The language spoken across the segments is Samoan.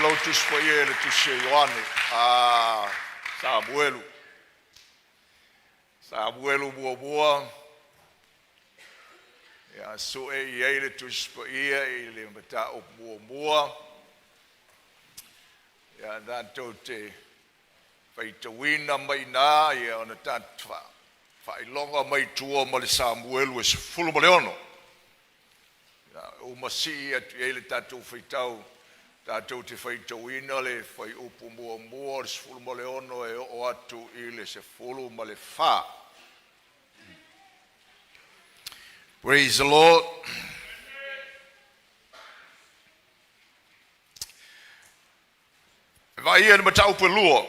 lau Tusi Paia i le Tusi a Ioane, a Samuelu. Samuelu muamua, ia sue i ai le Tusi Paia i le mataupu muamua, ia tatou te faitauina mai i ina ia ona tatou faailoga mai i tua ma le Samuelu e 16. Ia uma sii atu i ai le tatou faitau, tatou te faitauina le fuaiupu muamua o le 16 e oo atu i le 14. Praise the Lord. E vaaia i le mataupu e lua,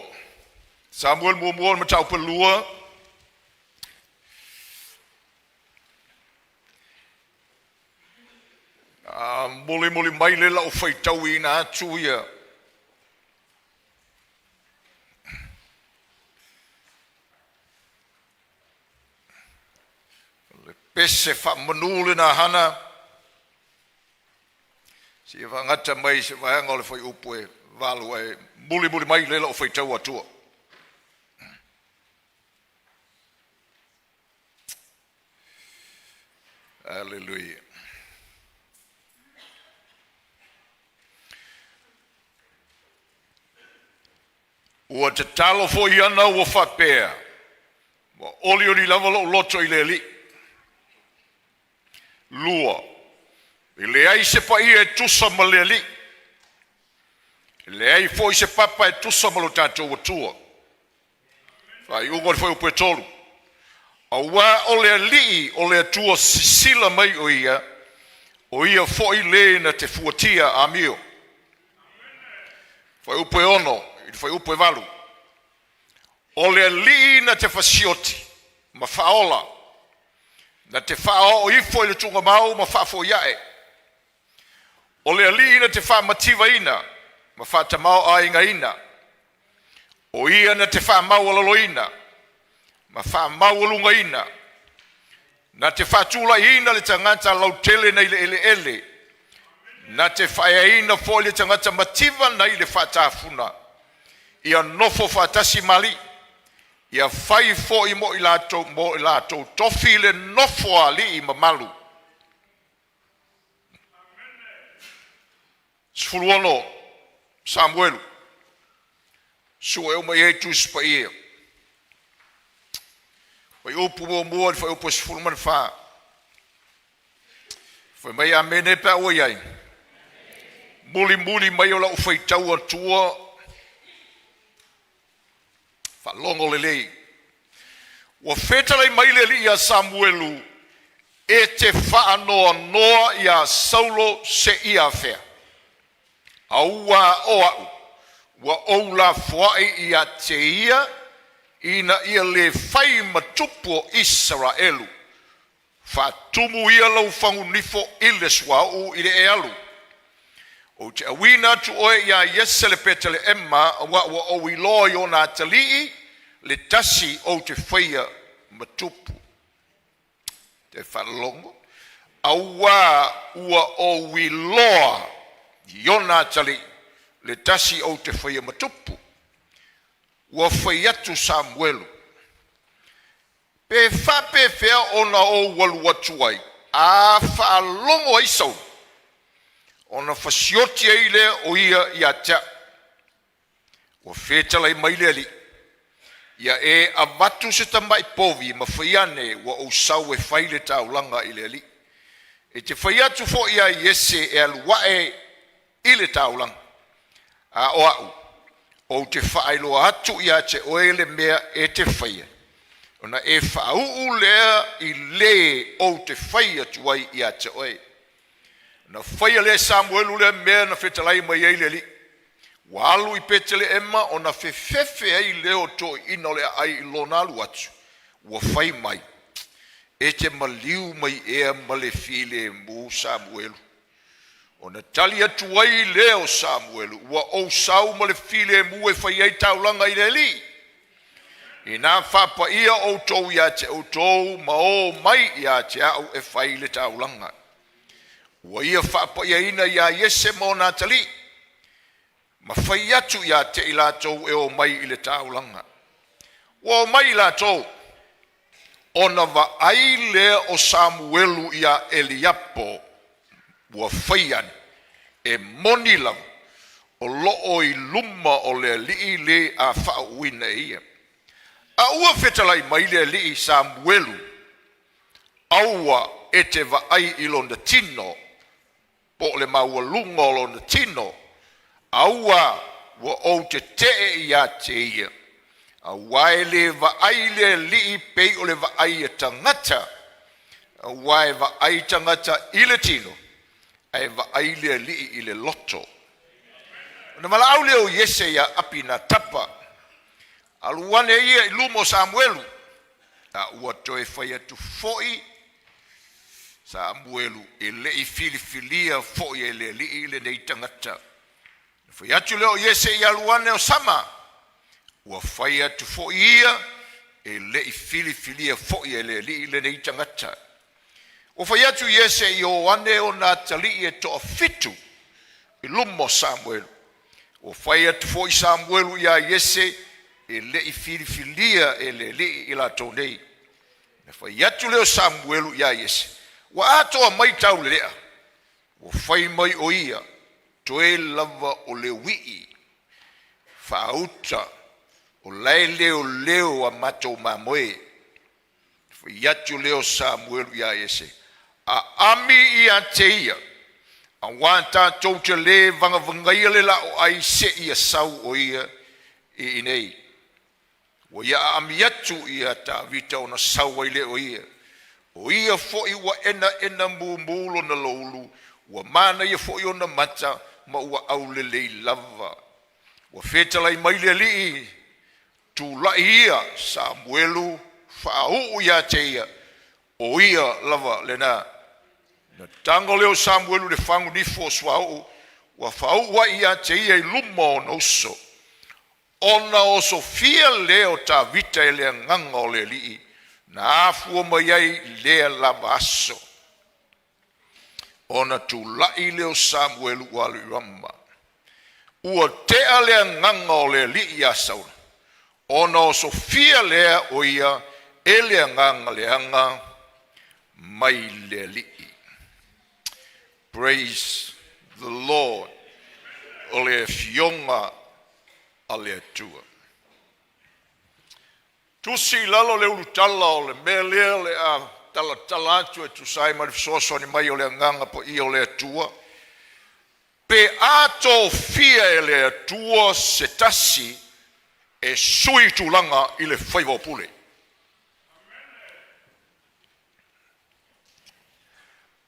Samuel muamua o le mataupu e lua, a mulimuli mai le lau faitauina atu ia le pese faamanu lena hana se faagata mai se vaega o le fuaiupu e 8 ae mulimuli mai le lau faitau atua. Aleluia. Ua tatalo foi ana ua faapea, ua olioli lava lou loto i le Alii. 2, e leai se paia e tusa ma le Alii, e leai foi se papa e tusa ma lo tatou Atua. Faaiuga o le fuaiupu e 3, auā o le Alii o le Atua sisila mai o ia, o ia foi le na te fuatia amio. Fuaiupu e 6 i le fuaiupu e 8, o le Alii na te fasioti ma faaola, na te faaoo ifo i le tuugamau ma faafoiae. O le Alii na te faamativaina ma faatamaoaigaina, o ia na te faamaualaloina ma faamaualugaina, na te faatulaiina le tagata lautele nai le eleele, na te faaeaina foi le tagata mativa nai le faatafuna, ia nofo faatasi ma alii, ia fai foi mo i latou, mo i latou tofi le nofo a alii mamalu. 16 Samuelu, sue uma i ai Tusi Paia. Fuaiupu muamua i le fuaiupu e 14. Fai mai amene pe a ua i ai. Mulimuli mai o lau faitau atua faalogo lelei. Ua fetalai mai le alii ia Samuelu e te faanoanoa iā Saulo seia afea. Auā o au, ua ou lafoai ia te ia ina ia le fai ma tupu o Isaraelu. Faatumu ia lau fagunifo i le suauu i le e alu. Ou te auina atu oe iā Iese le Petelehema, auā ua ou iloa i ona atalii le tasi ou te faia ma tupu. Te faalogo, auā ua ou iloa i ona atalii le tasi ou te faia ma tupu. Ua fai atu Samuelu, pe faapefea ona ou alu atu ai, a faalogo ai Saulo, ona fasioti ai lea o ia ia te a'u. Ua fetalai mai le Alii, ia e avatu se tamaʻi povi ma fai ane ua ou sau e fai le taulaga i le Alii. E te fai atu foi ia Iese e alu ae i le taulaga, a o a'u ou te faailoa atu ia te oe le mea e te faia, ona e faauu lea i le ou te fai atu ai ia te oe. Na faia lea e Samuelu lea mea na fetalai mai ai le Alii. Ua alu i Petelehema ona fefefe ai lea o toeaiina o le aai i lona alu atu. Ua fai mai, e te maliu mai ea ma le filemu Samuelu. Ona tali atu ai lea o Samuelu, ua ou sau ma le filemu e fai ai taulaga i le Alii. Inā faapaia outou ia te outou ma o mai ia te a'u e fai le taulaga. Ua ia faapaiaina iā Iese ma ona atalii. ma fai atu ia te i latou e omai i le taulaga. Ua omai i latou, ona vaai lea o Samuelu iā Eliapo ua fai ane, e moni lava o loo i luma o le Alii le a faauuina e ia. A ua fetalai mai le Alii i Samuelu, aua e te vaai i lona tino po o le maualuga o lona tino, aua ua ou tete'e ia te ia, auā e le vaai le Alii pei o le vaai a tagata, auā e vaai tagata i le tino, ae vaai le Alii i le loto. Ona valaau lea o Iese ia Apinatapa, alu ane ia i luma o Samuelu. A ua toe fai atu foi Samuelu, e le i filifilia foi e le Alii lenei tagata. Ona fai atu lea o Iese, “Alu ane o Sama.” Ua fai atu foi ia, “E le i filifilia foi e le Alii lenei tagata.” Ua fai atu Iese, “Ia o ane ona atalii e toafitu i luma o Samuelu.” Ua fai atu foi Samuelu ia Iese, “E le i filifilia e le Alii i latou nei.” Ona fai atu lea o Samuelu ia Iese, “Ua atoa mai tau lelea?” Ua fai mai o ia, “Toe lava o le uii faauta o la e leoleo a matou mamoe.” Ona fai atu lea o Samuelu ia Iese, “Aami ia te ia, auā tatou te le vagavagaia le laoai seia sau o ia i inei.” Ua ia aami atu ia Tavita ona sau ai lea o ia. O ia foi ua enaena mumu lona loulu, ua manaia foi ona mata, ma ua aulelei lava. Ua fetalai mai le Alii, “Tulai ia Samuelu, faauu ia te ia, o ia lava lena.” Ona tago lea o Samuelu i le fagu nifo o suauu ua faauu ai ia te ia i luma o ona uso. Ona osofia lea o Tavita e le Agaga o le Alii, na afua mai ai i lea lava aso. Ona tulai lea o Samuelu ua alu i Rama. Ua tea le agaga o le Alii ia Saulo, ona osofia lea o ia e le agaga leaga mai le Alii. Praise the Lord. O le Afioga a le Atua. Tusi i lalo le ulutala o le mea lea o le a talatala atu e tusa ai ma le fesoasoani mai o le Agaga Paia o le Atua. Pe a tofia e le Atua se tasi e sui tulaga i le faiva o pule.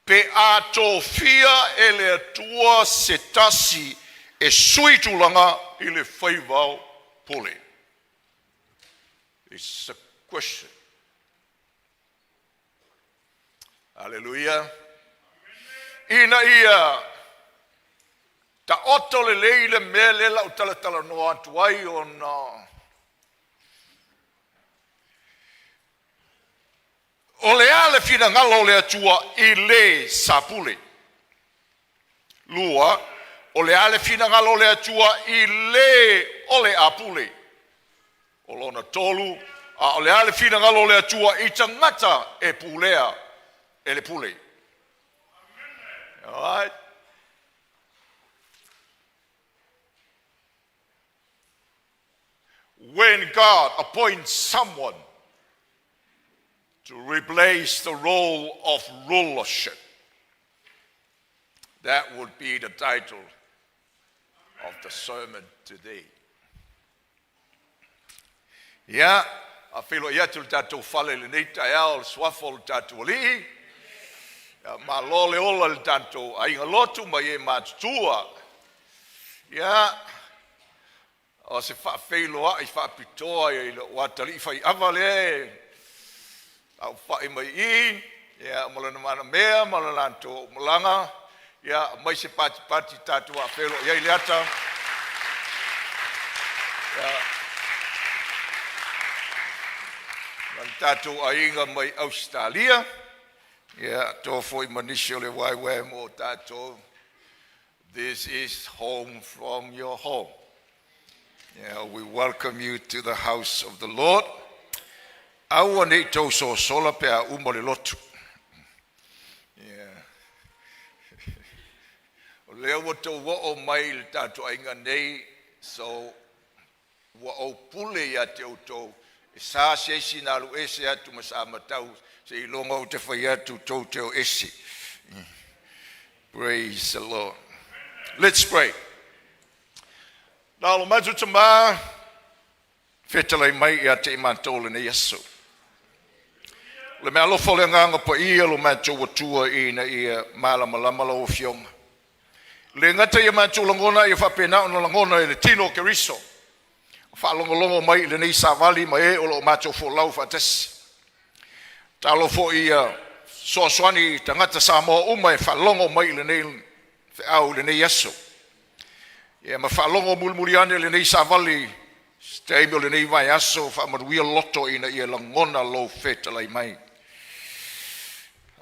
Pe a tofia e le Atua se tasi e sui tulaga i le faiva o pule. It's a question. Aleluia. Ina ia taoto lelei le mea lea o le a ou talatalanoa atu ai ona o le a le finagalo o le Atua i le sa pule? Lua, o le a le finagalo o le Atua i le o le a pule? O lona tolu, a o le a le finagalo o le Atua i tagata e pulea e le pule? Alright? When God appoints someone to replace the role of rulership. That would be the title of the sermon today. Ia, a feiloai atu le tatou fale i lenei taeao i le suafa o le tatou Alii. Ia, malo le ola i le tatou aiga lotu ma e matutua. Ia, o se faafeiloai faapitoa i lou atalii faiava lea e saofai mai i, ia, ma lona manamea ma le latou malaga, ia aumai se patipati tatou faafeiloai ai le ata. Ia, ma le tatou aiga mai Ausetalia, ia, toa foi ma nisi o le YWAM o tatou. This is home from your home. Yeah, we welcome you to the house of the Lord. Aua ne i tou sosola pe a uma le lotu. Yeah. O lea ua tou oo mai i le tatou aiga nei, so ua ou pule ia te outou e sa se isi na alu ese atu ma Samatau seiloga ou te fai atu tou te o ese. Praise the Lord. Let's pray. Na lo matou Tama, fetalai mai ia te i matou lenei aso. O le meaalofa o le agaga paia lo matou Atua ina ia malamalama lau Afioga. Le gata ia matou lagona ia faapena ona lagona e le tino o Keriso. Faalogologo mai i lenei savali ma e o lo o matou folau faatasi. Talo foi ia fesoasoani tagata Samoa uma e faalogo mai i lenei feau i lenei aso. Ia ma faalogo mulimuli ane lenei savali se taimi o lenei vaiaso faamanuia loto ina ia lagona lou fetalai mai.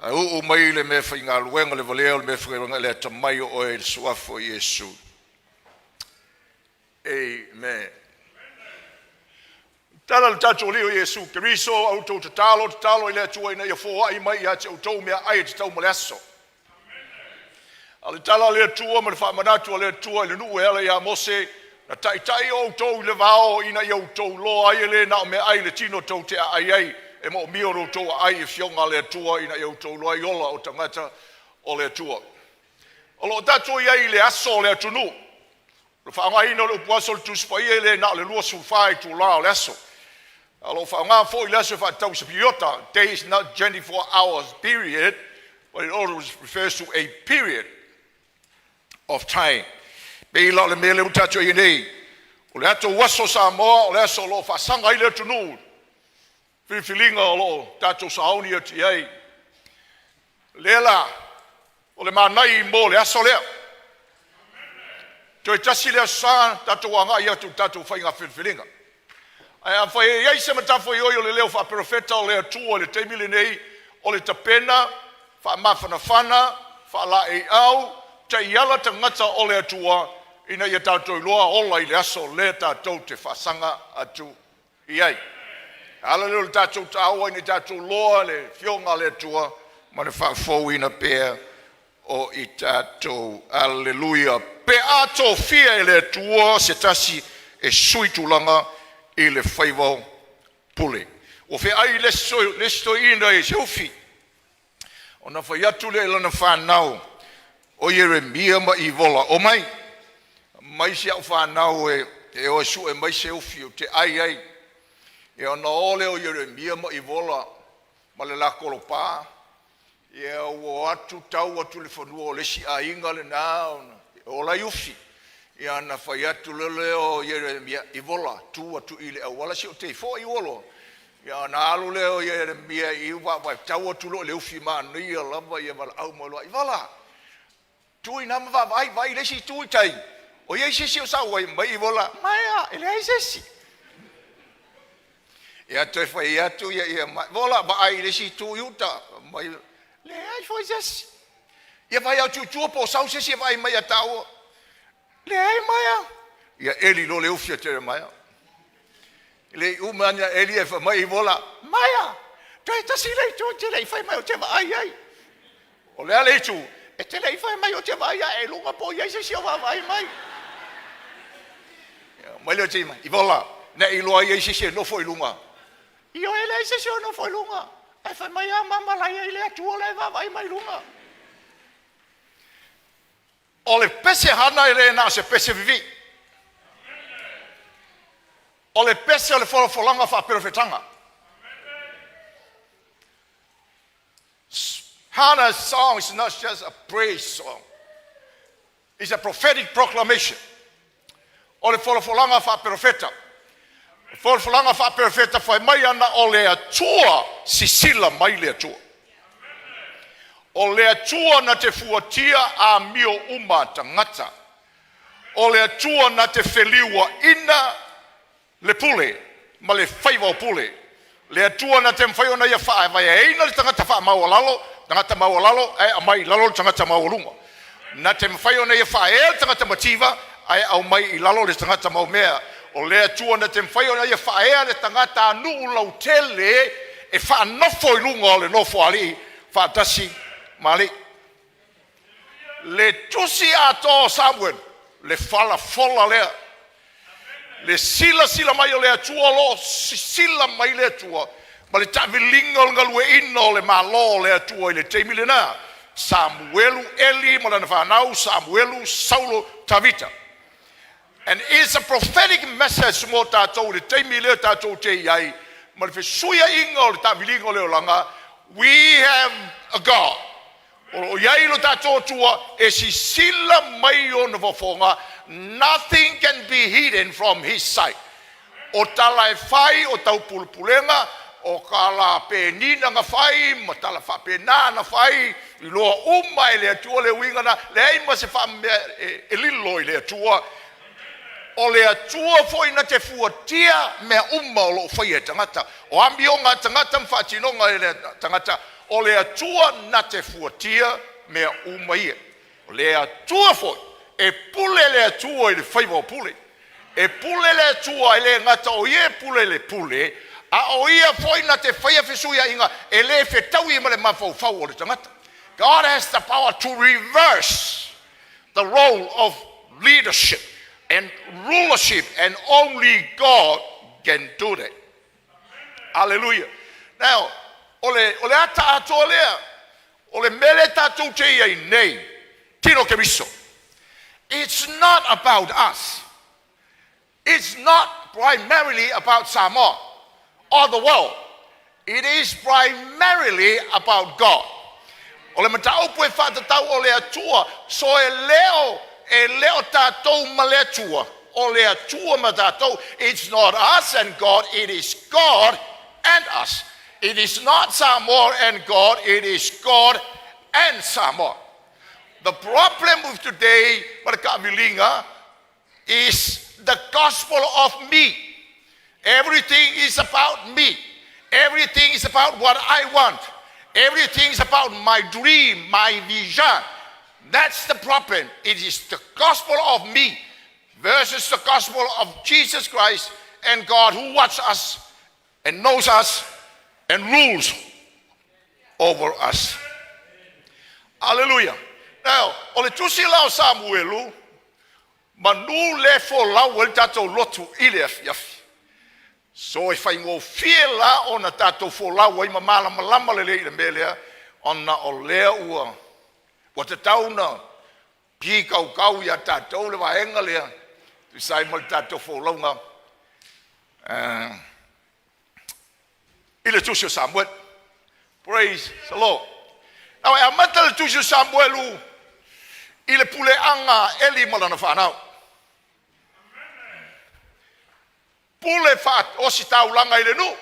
Auu mai le mea faigaluega le valea o le mea faigaluega le atamai o oe i le suafa o Iesu. Amen. Tala le tatou Alii o Iesu Keriso, a outou tatalo, tatalo i le Atua ina ia foai mai ia te outou meaai e tatau mo le aso. A o le tala a le Atua ma le faamanatu a le Atua i le nuu e ala ia Mose, na taitai outou i le vao ina ia outou iloa ai e le na o meaai le tino tou te aai ai, e moomia o lo outou aai i afioga a le Atua ina ia outou iloa ai ola o tagata o le Atua. O lo o tatou i ai i le aso o le atunuu. O le faaaogaina o le upu aso o le Tusi Paia e le na o le 24 itulā o le aso. A o lo o faaaoga foi le aso e faatatau i se piriota. Day is not 24 hours period, but it also refers to a period of time. Pei la o le mea lea ua tatou i ai nei, o le atou aso Samoa, o le aso o lo o faasaga ai le atunuu, filifiliga o lo o tatou sauni atu i ai. Lea la, o le manai mo le aso lea. Toe tasi le aso sa tatou agai atu i tatou faiga filifiliga. Ae afai e i ai se matafaioi o le leo faaperofeta o le Atua i le taimi lenei, o le tapena, faamafanafana, faalaeiau, taiala tagata o le Atua ina ia tatou iloa ola i le aso lea tatou te faasaga atu i ai. Ala lea o le tatou taua ina ia tatou iloa le afioga a le Atua ma le faafouina pea o i tatou. Aleluia! Pe a tofia e le Atua se tasi e sui tulaga i le faiva pule. Ua feai le isi toeaina i se ufi, ona fai atu lea i lana fanau o Ieremia ma Ivola, omai, mai si au fanau e o e sue mai se ufi ou te ai ai. Ia ona o lea o Ieremia ma Ivola ma le latou lopā, ia ua o atu tau atu i le fanua o le isi aiga lena ona ola ai ufi. Ia ona fai atu loa lea o Ieremia, Ivola, tu atu i le auala se i ou tei foi ua loa. Ia ona alu lea o Ieremia i vaavaai, tau atu loa i le ufi manaia lava ia valaau mai loa, Ivola, tu i ina ma vaavaai, vaai i le isi itu i tai, o i ai se isi o sau ai mai Ivola, maea, e leai se isi. Ia toe fai atu ia, ia Ivola, vaai i le isi itu i uta, mai, leai foi se isi. Ia vaai atu i tua po o sau se isi e vaai mai ia tāua. Leai maea. Ia eli loa le ufi a Jeremaia. Le i uma ana eli e fai mai Ivola, maea, toe tasi le itu e te le i fai mai ou te vaai ai. O le a le itu? E te le i fai mai ou te vaai ae i luga po o i ai se isi o vaavaai mai. Ia, mai lea mai, Ivola, ne i iloa ai se isi e nofo i luga. Ioe, e leai se isi o nofo i luga. Ae fai mai a mama la i ai le Atua la e vaavaai mai i luga. O le pese Hana e le na o se pese vivii. O le pese o le folafolaga faaperofetaga. Hannah's song is not just a praise song. It's a prophetic proclamation. O le folafolaga faaperofeta. Folafolaga faaperofeta fai mai ana o le Atua sisila mai le Atua. O le Atua na te fuatia amio uma a tagata. O le Atua na te feliuaina le pule ma le faiva o pule. Le Atua na te mafai ona ia faavaeaina le tagata faamaualalo, tagata maualalo, ae aumai i lalo le tagata maualuga. Na te mafai ona ia faaea le tagata mativa ae aumai i lalo le tagata maumea. O le Atua na te mafai ona ia faaea le tagata nuu lautele e faanofo i luga o le nofoalii faatasi ma alii. Le tusi atoa o Samuelu, le falafola lea, le silasila mai o le Atua o lo o sisila mai le Atua ma le taaviliga o le galueaiina o le Malo o le Atua i le taimi lena. Samuelu, Eli ma lana fanau, Samuelu, Saulo, Tavita. And it's a prophetic message mo tatou i le taimi lea tatou te i ai ma le fesuiaiga o le taaviliga o le olaga. We have a God. O lo o i ai lo tatou Atua e sisila mai ona fofoga. Nothing can be hidden from his sight. O tala e fai, o taupulepulega, o kala penina na fai, ma tala faapena na fai, iloa uma e le Atua le uiga na, leai ma se faamea e lilo i le Atua. O le Atua foi na te fuatia mea uma o lo o faia e tagata. O amioga a tagata ma faatinoga e le tagata, o le Atua na te fuatia mea uma ia. O le Atua foi, e pule le Atua i le faiva o pule. E pule le Atua e le gata o ia e pule le pule, a o ia foi na te faia fesuiaiga e le fetaui ma le mafaufau o le tagata. God has the power to reverse the role of leadership and rulership, and only God can do that. Hallelujah. Now, o le ata atoa lea, o le mele tatou te iai nei, tino Keriso. It's not about us. It's not primarily about Samoa or the world. It is primarily about God. O le mataupu e faatatau o le Atua, so e leo tatou ma le Atua, o le Atua ma tatou. It's not us and God, it is God and us. It is not Samoa and God, it is God and Samoa. The problem with today, ma le taaviliga, is the gospel of me. Everything is about me. Everything is about what I want. Everything is about my dream, my vision. That's the problem. It is the gospel of me versus the gospel of Jesus Christ and God who watches us and knows us and rules over us. Hallelujah. Now, o le tusi la o Samuelu, manu le folau ai le tatou lotu i le afiafi. So e faigofie la ona tatou folau ai ma malamalama lelei i le mea lea, ona o lea ua tatau na pikaukau ia tatou le vaega lea, tusa ai ma le tatou folauga i le tusi o Samuel. Praise the Lord. Now, e amata le tusi o Samuelu i le puleaga Eli ma lana fanau. Pule faaositaulaga i le nuu.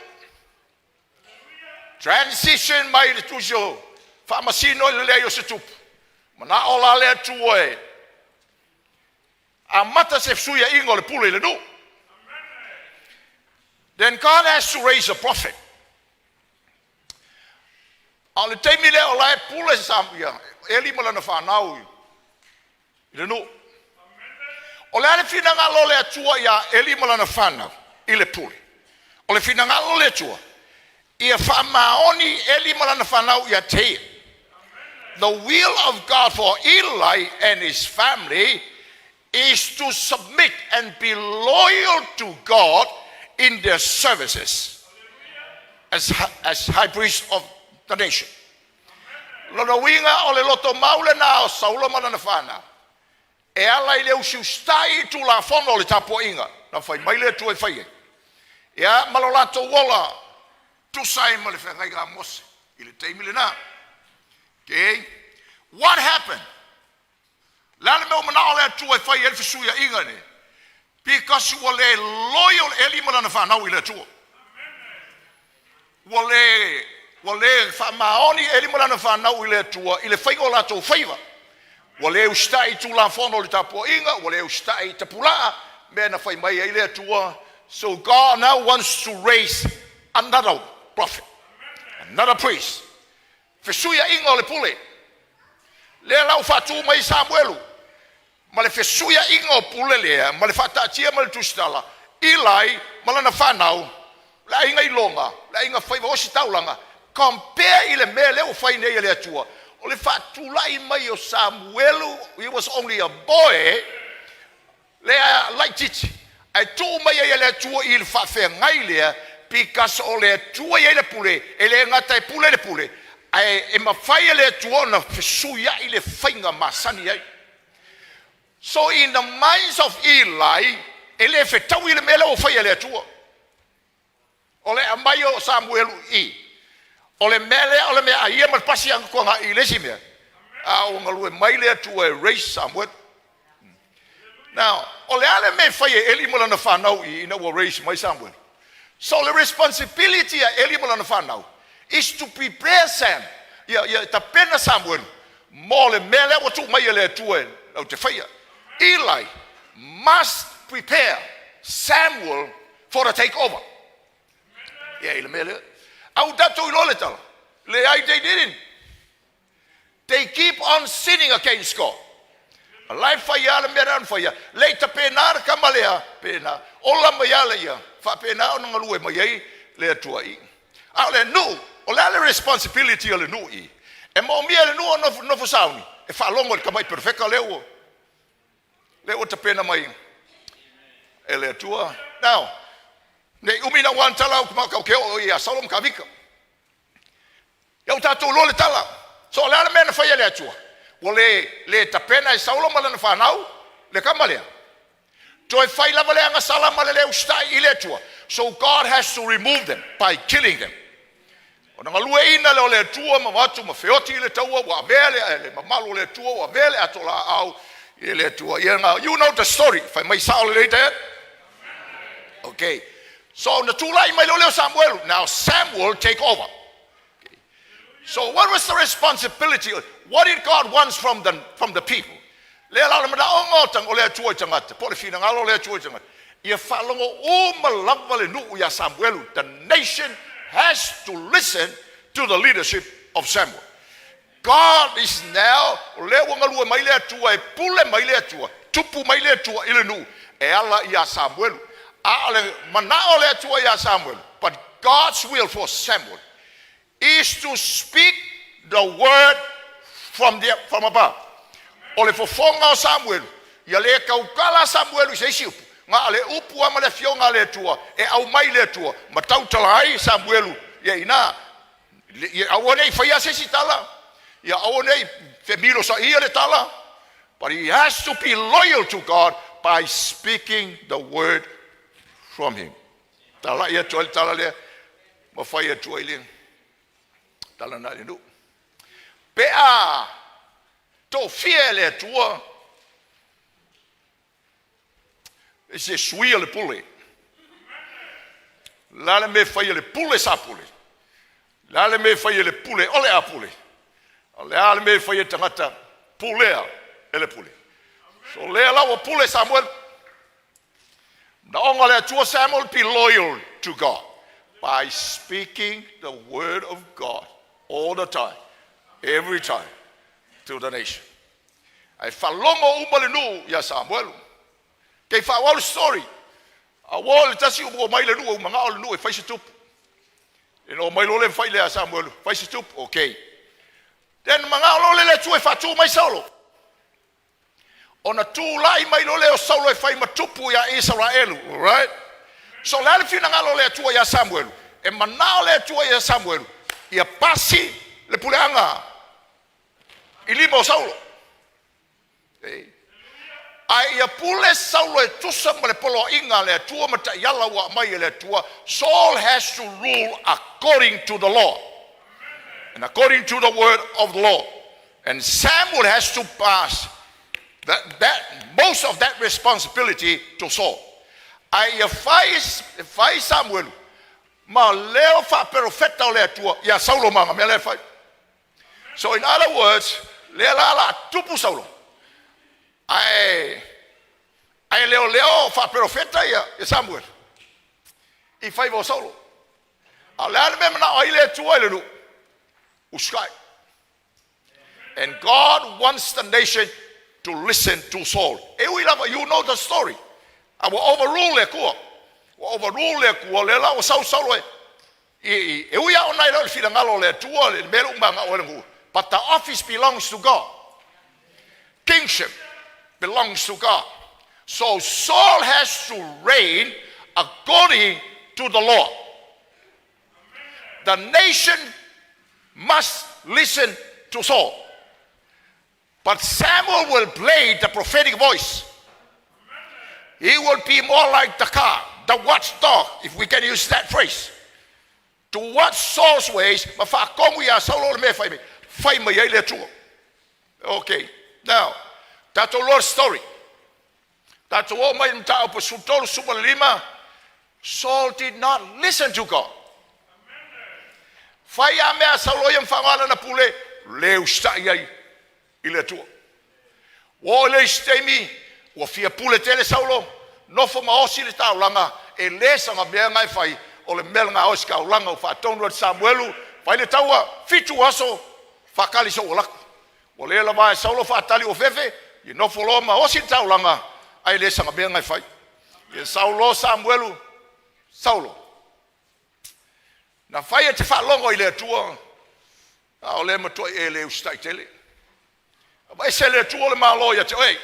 Transition mai le tusi o faamasino i le leai o se tupu. Manao la le Atua e amata se fesuiaiga o le pule i le nuu. Then God has to raise a prophet. A o le taimi lea o la e pule sa ia, Eli ma lana fanau i le nuu. O le a le finagalo o le Atua ia Eli ma lana fanau i le pule? O le finagalo o le Atua, ia faamaoni Eli ma lana fanau ia te ia. The will of God for Eli and his family is to submit and be loyal to God in their services as high priest of the nation. Lona uiga o le loto mau lena o Saulo ma lana fanau. E ala i le usiusitai i tulafono o le tapuaiga. Na fai mai le Atua e fai ai. Ia, ma lo latou ola, tusa ai ma le feagaiga a Mose i le taimi lena. Okay? What happened? Le a le mea o manao le Atua e fai ai le fesuiaiga nei? Because ua le loyal Eli ma lana fanau i le Atua. Ua le faamaoni Eli ma lana fanau i le Atua i le faiga o latou faiva. Ua le usitai i tulafono o le tapuaiga, ua le usitai i tapulaa, mea na fai mai ai le Atua. So God now wants to raise another prophet, another priest. Fesuiaiga o le pule. Lea la ua faatu mai Samuelu ma le fesuiaiga o pule lea ma le faataatia ma le tusitala, Eli ma lana fanau, le aiga iloga, le aiga faiva ositaulaga, compare i le mea lea ua fai nei e le Atua, o le faatulai mai o Samuelu, he was only a boy, lea laitiiti, ae tuu mai ai e le Atua i le faafeagai lea, because o le Atua e i ai le pule, e le gata e pule le pule, ae e mafai e le Atua ona fesuiai le faiga masani ai. So in the minds of Eli, e le fetaui le mea lea ua fai e le Atua. O le aumai o Samuelu i, o le mea lea o le mea a ia ma le pasi i le isi mea, a ua galue mai le Atua e raise Samuelu. Now, o le a le mea e fai e Eli ma lana fanau i ina ua raise mai Samuelu? So the responsibility a Eli ma lana fanau is to prepare Sam, ia tapena Samuelu mo le mea lea ua tuu mai e le Atua e lau te faia. Eli must prepare Samuel for the takeover. Ia i le mea lea. Au tatou iloa le tala. Leai, they didn't. They keep on sinning against God. La e fai le mea na faia. Le i tapena le kama lea, pena. Ola mai ala ia, faapena ona galue mai ai le Atua i. A o le nuu, o le a le responsibility o le nuu i? E moomia e le nuu o nofo sauni, e faalogo i le tamai perofeta lea ua tapena mai e le Atua. Now, nei umi na ua tala au ke o ia Saulo ma Kavika. Ia ua tatou iloa le tala. So o le a le mea na fai e le Atua? Ua le tapena e Saulo ma lana fanau le kama lea. Toe fai lava le agasala ma le le usitai i le Atua. So God has to remove them by killing them. Ona galueaiina lea o le Atua ma avatu ma feoti i le taua ua avea le mamalu o le Atua ua avea le ato laau i le Atua. Ia na, you know the story. Fai mai sao lelei Dad? Okay. So na tulai mai lea o Samuel. Now Samuel take over. Okay. So what was the responsibility? What did God want from the people? Lea la o le manaoga o tang o le Atua i tagata. Po o le finagalo o le Atua i tagata. Ia faalogo uma lava le nuu ia Samuelu. The nation has to listen to the leadership of Samuel. God is now, o lea ua galue mai le Atua, e pule mai le Atua, tupu mai le Atua i le nuu, e ala ia Samuelu. A o le manao o le Atua ia Samuelu, but God's will for Samuel is to speak the word from above. O le fofoga o Samuelu, ia le kaukala Samuelu i se isi upu, nga le upu ama le afioga a le Atua, e au mai le Atua, ma tautala ai Samuelu, ia ina, ia aua nei faia se isi tala, ia aua nei femilo sa ia le tala, but he has to be loyal to God by speaking the word from him. Tala ia atu ai le tala lea, ma fai atu ai le tala na le nuu. Pe a tofia e le Atua, e se suia le pule. La le me fai e le pule sa pule. La le me fai e le pule o le a pule. O le a le me fai e tagata pulea e le pule. So lea la ua pule Samuel. Na onga le Atua, Samuel be loyal to God by speaking the word of God all the time, every time to the nation. Ai faalogo uma le nuu ia Samuelu. Kei faaauau le story. A ua le tasi ua mai le nuu, ua manao le nuu e fai se tupu. E no mai lo le fai le a Samuelu, fai se tupu, okay. Then manao lo le le Atua e faatu mai Saulo. Ona tulai mai lo le o Saulo e fai ma tupu ia Israelu, all right? So le a le finagalo o le Atua ia Samuelu? E manao le Atua ia Samuelu, ia pasi le puleaga i lima o Saulo. Okay. Ae ia pule Saulo e tusa ma le poloaiga a le Atua ma taiala ua aumai e le Atua. Saul has to rule according to the law and according to the word of the law. And Samuel has to pass that most of that responsibility to Saul. Ae ia fai, fai Samuelu ma leo faaperofeta o le Atua ia Saulo ma mea lea fai. So in other words, lea la la tupu Saulo. Ae leo leo faaperofeta ia Samuel i faiva o Saulo. A o le a le mea manao ai le Atua i le nuu? Usitai. And God wants the nation to listen to Saul. E ui lava, you know the story. A ua overrule le Atua. Ua overrule le Atua, lea la ua sau Saulo e, i, e ui lava ona e le o le finagalo o le Atua, le mea lea ua manao ai le nuu. But the office belongs to God. Kingship belongs to God. So Saul has to reign according to the law. The nation must listen to Saul. But Samuel will play the prophetic voice. He will be more like the car, the watchdog, if we can use that phrase. To watch Saul's ways, ma faatonu iā Saulo le mea e fai mai, fai mai ai le Atua. Okay, now, tatou loa le story. Tatou oo mai i le mataupu 13, 15, Saul did not listen to God. Fai lava mea a Saulo ia ma faaaoga lana pule, le usitai ai i le Atua. Ua oo i le isi taimi, ua fia pule tele Saulo, nofo ma osi le taulaga, e le saga mea na e fai, o le mea lena osi taulaga ua faatonu atu Samuelu, fai le taua, 7 aso, faatali sou alu atu. Ua le lava e Saulo faatali ua fefe, ia nofo loa ma osi le taulaga, ae le saga mea na e fai. Ia sau loa Samuelu, Saulo. Na fai e te faalogo i le Atua, a o lea matuai e le usitai tele. Aveese le Atua le Malo ia te oe.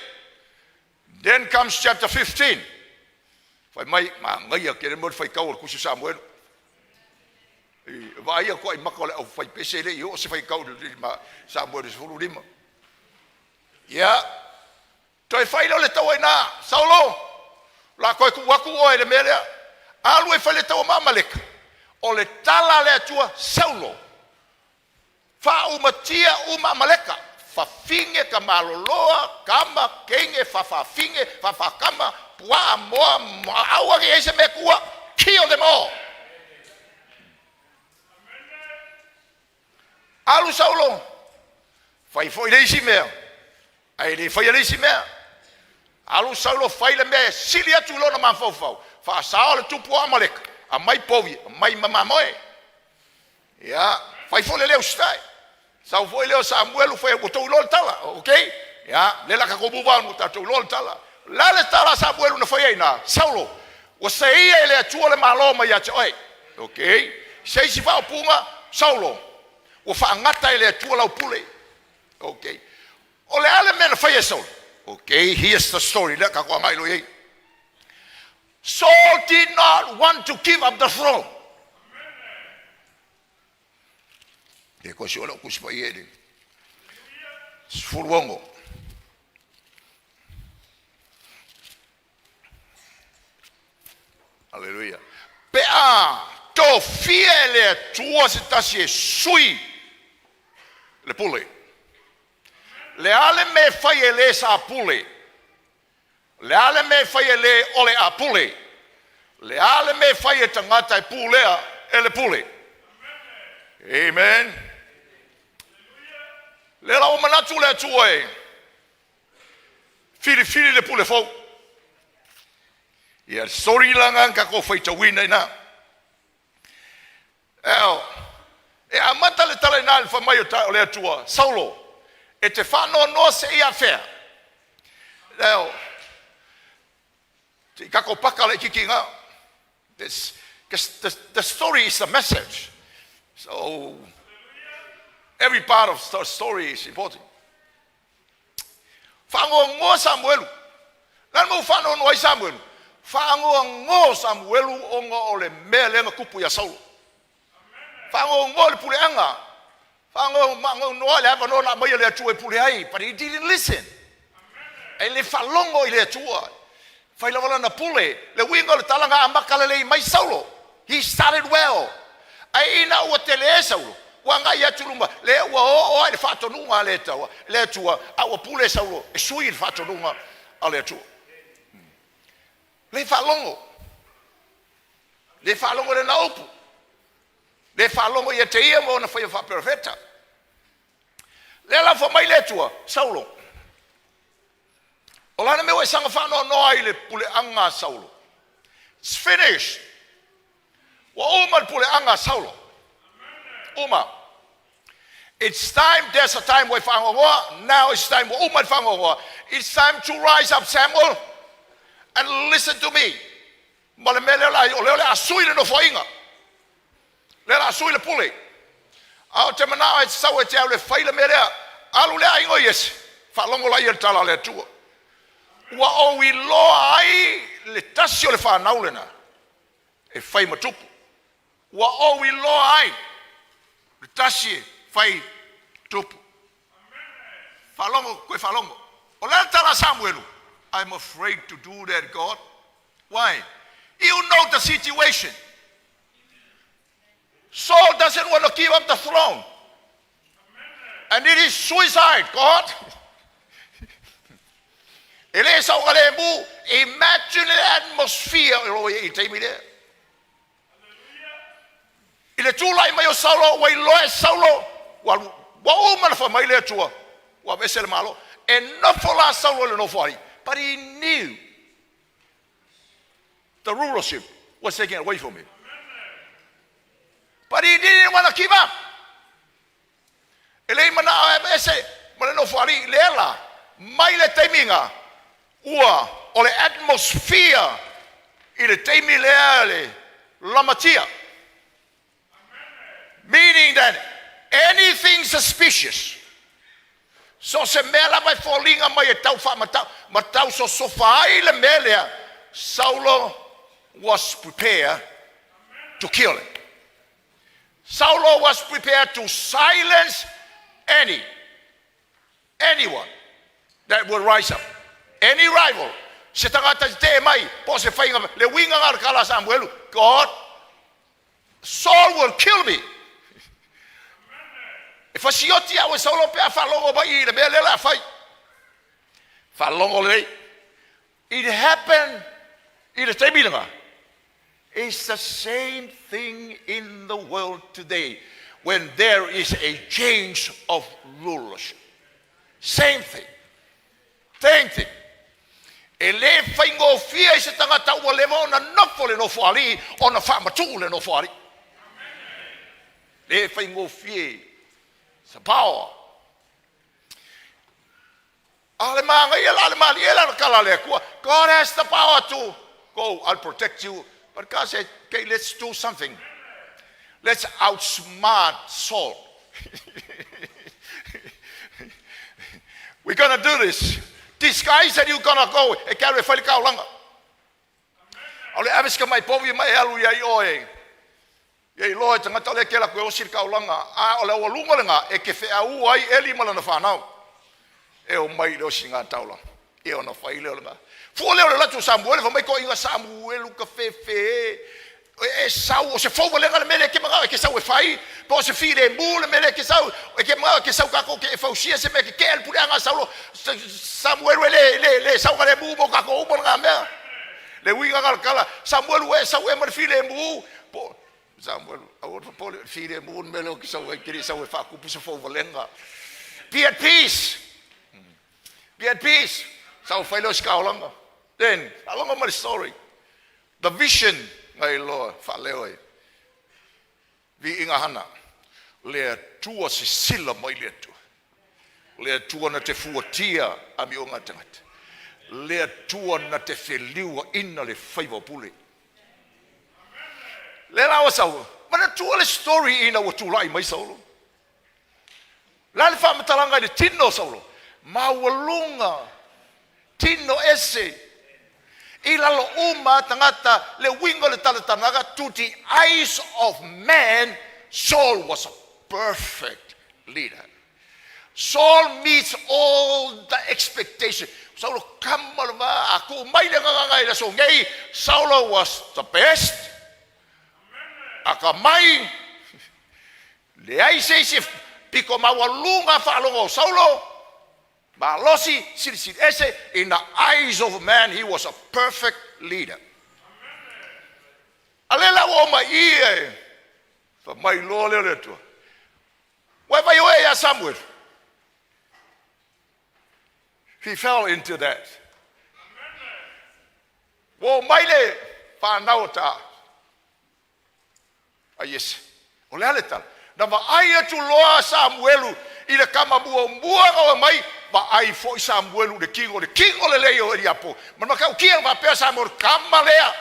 Then comes chapter 15. Fai mai, manaia tele mo le faitau o le tusi o Samuelu. I vaai atu ai maka o le aufaipese le i oo se faitau i le Samuelu 15. Ia, toe fai lea o le taua i ina, Saulo, la toe tuu atu oe i le mea lea. Alu e fai le taua ma Amaleka. O le tala a le Atua, Saulo, faaumatia uma Amaleka, fafine, tamaloloa, tama, teine, faafafine, faafaatama, puaa, moa, aua ne i ai se mea tua, kill them all. Alu Saulo, fai foi le isi mea, ae le faia le isi mea. Alu Saulo fai le mea e sili atu i lona mafaufau, faasao le tupu o Amaleka, aumai povi, aumai ma mamoe. Ia, fai foi le le usitai. Sau foi lea o Samuelu fai ua outou iloa le tala, okay? Ia, lea la tatou move on, ua tatou iloa le tala. O le a le tala a Samuelu na fai ai ina? Saulo, ua seia e le Atua le Malo mai ia te oe. Okay? Se isi faaupuga, Saulo, ua faagata e le Atua lau pule. Okay. O le a le mea na fai e Saulo? Okay, here's the story. Lea tatou agai loa i ai. Saul did not want to give up the throne. E koe si o lau kusi pai e le 16. Aleluia. Pe a tofia e le Atua se tasi e sui le pule. Le a le mea e fai e le sa pule. Le a le mea e fai e le o le a pule. Le a le mea e fai e tagata e pulea e le pule. Amen. Lea la ua manatu le Atua e filifili le pule fou. Ia, story la na tatou faitauina ina. Eo, e amata le tala ina i le fai mai o le Atua, Saulo, e te faanoanoa seia afea? Eo, se i tatou paka laitiiti ina. This, the story is the message. So, every part of the story is important. Faanoanoa Samuelu. Le a le mea ua faanoanoa ai Samuelu? Faanoanoa Samuelu ona o le mea lea na tupu iā Saulo. Faanoanoa i le puleaga. Faanoanoa i le avanoa na aumaia e le Atua e pule ai. But he didn't listen. E le faalogo i le Atua. Fai lava lana pule. Le uiga o le tala na amata lelei mai Saulo. He started well. Ae ina ua tele Saulo, ua agai atu i luma, lea ua oo lava i le faatonuga a le Atua, le Atua, a ua pule Saulo e sui i le faatonuga a le Atua. Le faalogo. Le faalogo i lana upu. Le faalogo ia te ia ma ona faia faaperofeta. Lea la fai mai le Atua, Saulo, o lana mea ua e saga faanoanoa ai i le puleaga a Saulo. It's finished. Ua uma le puleaga a Saulo. Uma. It's time, there's a time ua e fagogoa. Now it's time ua uma le fagogoa. It's time to rise up, Samuel, and listen to me. Ma le mea lea la, o lea o le a sui le nofoaiga. Lea la a sui le pule. A o te manao e sau e te au le fai le mea lea. Alu le aiga o Iese, faalogo laia i le tala a le Atua. Ua ou iloa ai le tasi o le fanau lena e fai ma tupu. Ua ou iloa ai le tasi e fai tupu. Faalogo, koe faalogo. O le tala a Samuelu. I'm afraid to do that, God. Why? You know the situation. Saul doesn't want to give up the throne. And it is suicide, God. E le saogalemu. Imagine the atmosphere o lo i taimi lea. I le tulai mai o Saulo, ua iloa e Saulo, ua uma na fai mai le Atua, ua aveese le Malo. E nofo la Saulo i le nofoalii. But he knew the rulership was taken away from him. But he didn't want to give up. E le i manao e aveese ma le nofoalii lea la, mai le taimi ua o le atmosphere i le taimi lea le lamatia. Meaning that anything suspicious, so se mea lava e foliga mai e tau faamatau, ma tau sosofa ai le mea lea, Saulo was prepared to kill him. Saulo was prepared to silence anyone that would rise up. Any rival. Se tagata te mai, po se whainga, le winga ngā kala Samuelu, God, Saul will kill me. E fasioti au e Saulo pe a whalongo mai i le mea lea la fai. Whalongo lei. It happened i le taimi langa. It's the same thing in the world today when there is a change of rulership. Same thing. Same thing. E le whaingofia i se tangata ua leva ona nofo le nofo ali, ona whaamatu le nofo ali. Le whaingofia. It's a power. A le maga la le mali e la kala le kua. God has the power to go, I'll protect you. But God said, okay, let's do something. Let's outsmart Saul. We're going to do this. Disguise that you're going to go e ke alu e fai le kaulanga. O le ave sika mai povi mai e alu ia i oe. Ia i loa e tangata o le ke la koe osi le kaulanga. A o le aualuga lenā e ke feaua ai Eli ma lana whanau. E o mai le osi ngā taula. E ona fai leo lenā. Fua leo le latu Samuele, fa mai ko inga Samuelu ka fefe. E sau, o se fau walenga le mele ke mga, e ke sau e fai, po o se file mu le mele ke sau, e ke mga ke sau kako ke e fausia se mea ke ke el pule anga Saulo, Samuelu e le sau ka le mu mo kako umo ngā mea. Le uiga ngā kala, Samuelu e sau e ma le file mu, po, Samuelu, au po le file mu mele o ke sau e kiri sau e whakupu se fau walenga. Be at peace. Be at peace. Sau whai leo sikaolanga. Then, alonga ma le story. The vision ngai loa whaleo e. Vi inga hana. Le atua se sila mai le atua. Le atua na te fuatia a mi o ngā tangata. Le atua na te wheliua ina le whaiva pule. Le lawa sau. Mana tua le story ina ua tūlai mai Saulo. La le whaamatalanga i le tino Saulo. Maualunga. Tino ese. I lalo uma tangata le wingo le talatanaga to the eyes of man, Saul was a perfect leader. Saul meets all the expectation. Saulo kamalava aku mai le nganga i so ngei. Saulo was the best. Aka mai le ai se se piko maualunga whaalongo Saulo. Malosi, sili ese, in the eyes of man, he was a perfect leader. Alela o mai e, fa mai loa leo le atua. Wai vai oe ia Samuel. He fell into that. Wo mai le whanau ta. A yes. O le ale tala. Na vaai atu loa Samuelu i le kama muamua na mai, vaai foi Samuelu le tino lelei o Eliapo. Ma matautia faapea Samuelu, kama lea.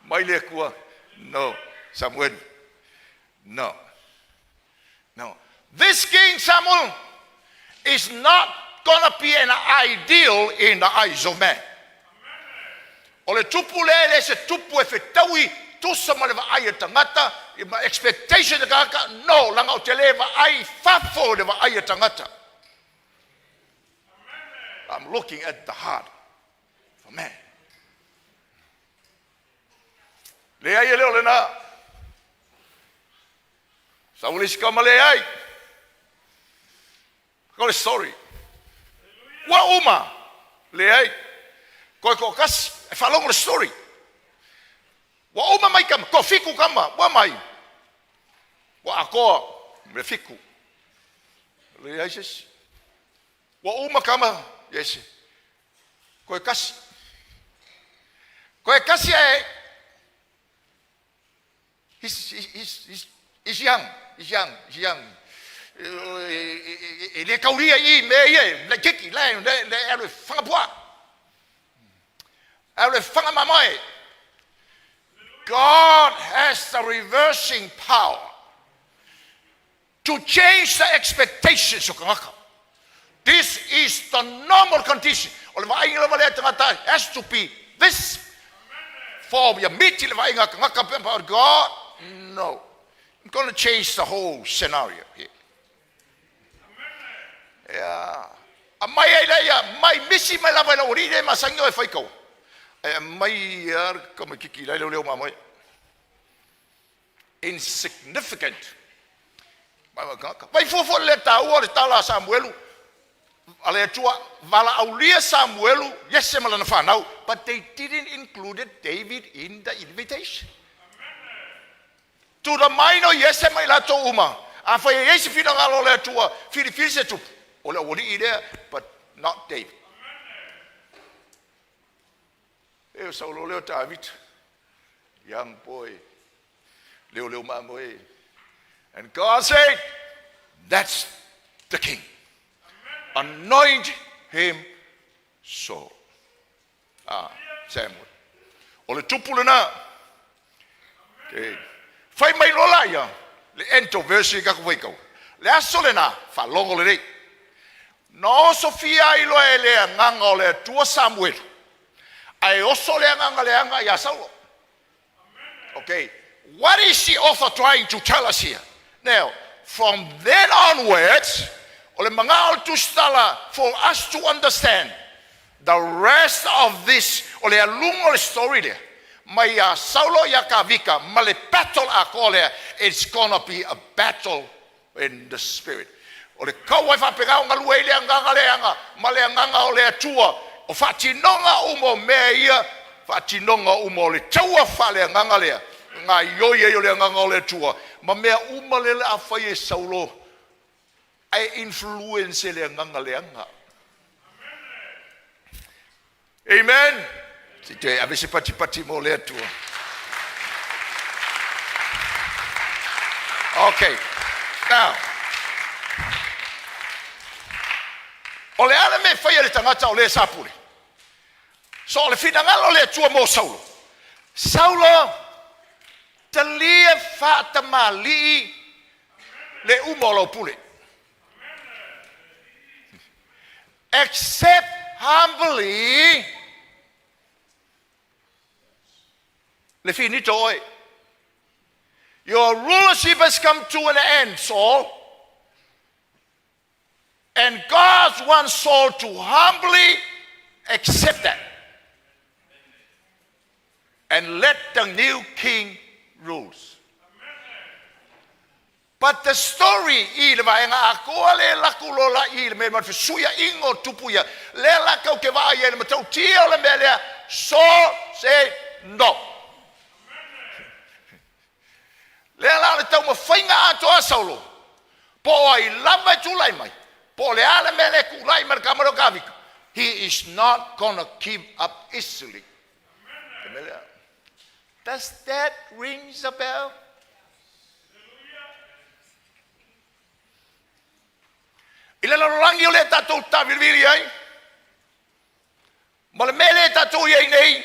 Mai le Atua, no, Samuel, no, no. This king Samuel is not gonna be an ideal in the eyes of man. O le tupu lea e le se tupu e fetaui tusa ma le vaai e tagata, ma expectation e tagata, no, laga o te le vaai fafo le vaai e tagata. I'm looking at the heart of man. Leai e le o lena. Sau le isi kama leai. Ko le story. Ua uma. Leai. Koe ko kasi. E whalongo le story. Ua uma mai kama. Ko fiku kama. Ua mai. Ua akoa. Me fiku. Leai sesi. Ua uma kama. Yes. Koe kasi. Koe kasi e. He's young. He's young. He's young. E le kauria i me ia, le kiki, le, le, le, alu e whangapua. Alu e whangamamoe. God has the reversing power to change the expectations of kangaka. This is the normal condition. O le vaaiga lava lea tagata has to be this form. Ia miti le vaaiga kangaka but God, no. I'm going to change the whole scenario here. Yeah. A mai ai lea, mai misi mai lava i lau ri le masangi o e whai kau. E mai ia ka mai kiki lai leo leo mamai. Insignificant. Vai fuafua le taua le tala a Samuelu. A le Atua, vala aulia Samuelu, Iese ma lana whanau. But they didn't include David in the invitation. To the mind o Iese mai latou uma. A whai e isi whina ngalo le Atua, whiri se tupu. O le awali i lea, but not David. E o saulo leo David. Young boy. Leo leo mamoe. And God said, that's the king. Anoint him so. Ah, Samuel. O le tupu lena. Okay. Fai mai lola ia. Le ento verse ka ku kau. Le aso lena, whalongo le rei. No Sofia i loa e le anganga o le Atua Samuel. Ae oso le anganga le anga ia Saulo. Okay. What is the author trying to tell us here? Now, from then onwards, o le mga o le tusitala, for us to understand the rest of this, o le alungo le story lea, mai ia Saulo ia Kavika, ma le battle a ko lea, it's gonna be a battle in the spirit. O le kau ai whapega o ngalua i le anganga le anga, ma le anganga o le Atua, o whatinonga umo mea ia, whatinonga umo o le taua whale anganga lea, ngā ioi e o le anganga o le Atua, ma mea uma lele a whai e Saulo, ai influence le anganga le anga. Amen. Si te ave se pati pati mo le Atua. Okay. Now, o le ala me whai le tangata o le sapule. So o le whinangalo le Atua mo Saulo. Saulo, talia whaatamali le uma o lau pule. Accept humbly le finito oe. Your rulership has come to an end, Saul. And God wants Saul to humbly accept that. And let the new king rules. But the story i le vaenga akoa le laku lola i le me ma suia ingo tupu ia le la kau ke va ia le matau tia o le mea lea Saul say no. Le la le tau mawhainga atoa Saulo. Po ai lava e tūlai mai. Po le ale me le kūlai mai le kamaro kavika. He is not gonna keep up easily. Te mea lea. Does that rings a bell? I le lalolagi o lea tatou tavilivili ai, ma le mea lea tatou i ai nei,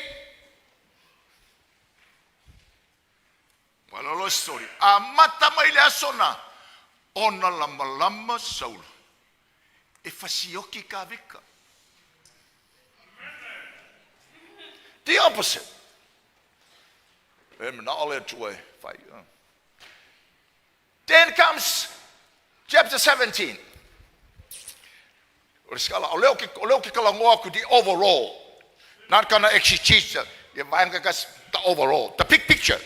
ua lalo story. Amata mai le aso na, ona lamalama Saulo e fasioki Kavika. The opposite. E manao le Atua e fai. Then comes chapter 17. O le skala, o leo ke talanoa aku the overall. Not gonna exegete the vaega kasi, the overall, the big picture.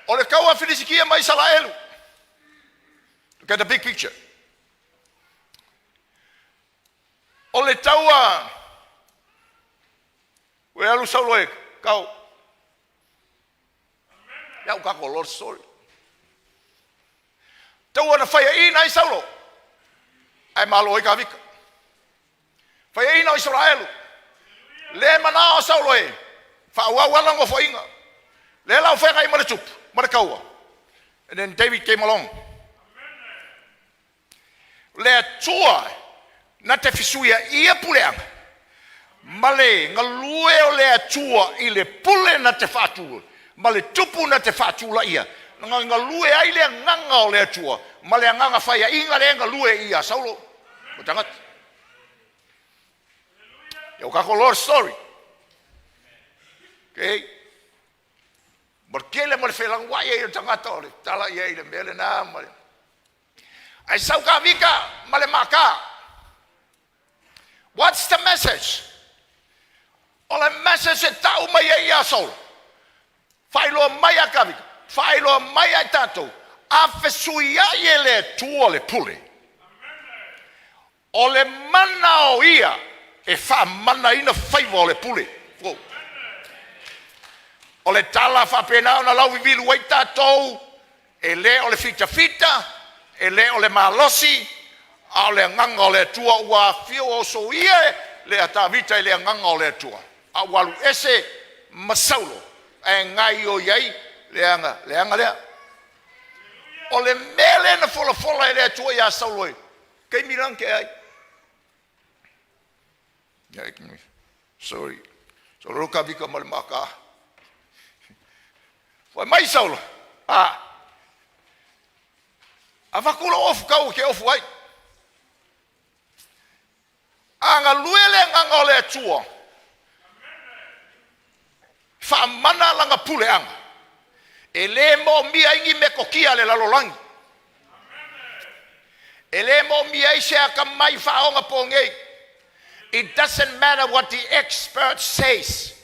O le kaua Filisitia ma Isaraelu. Look at the big picture. O le taua ua alu Saulo e kau. Ia u kako Lord story. Taua na faiaina ai Saulo. Ae malo ai Kavika. Faiaina o Isaraelu. Le manao o Saulo e faaauau ala nofoaiga. Le lau feagai ma le tupu, ma le kaua. And then David came along. Le Atua na te fesuiaia puleaga ma le galue o le Atua i le pule na te faatu ma le tupu na te faatulaia. Na galue ai le agaga o le Atua ma le agaga faiaina le galue ia Saulo. O tagata. Ia o kako Lord story. Okay. Ma kele ma le felanuai ai o tagata o le tala ia i le mea lena ma le. Ai sau Kavika ma le maka. What's the message? O le message e tau mai ai ia Saulo. Faailoa mai a Kavika. Faailoa mai ai tatou. A fesuiai e le Atua le pule. O le mana o ia e faamanaina faiva o le pule. Wow. O le tala faapena ona lauvivilu ai tatou, e le o le fitafita, e le o le malosi, a o le agaga o le Atua ua afio ua osoia le Tavita i le agaga o le Atua. A ua alu ese ma Saulo, ae gaoioi ai le aga, le aga lea. O le mea lea na folafola e le Atua ia Saulo e taimi lana ke ai. Sorry. Saulo Kavika ma le maka. Fai mai Saulo. A. Avatu lou ofu kau ke ofu ai. A galue le agaga o le Atua. Faamana lana puleaga. E le moomia ai ni metotia a le lalolagi. E le moomia ai se atamai faaonapogei. It doesn't matter what the expert says.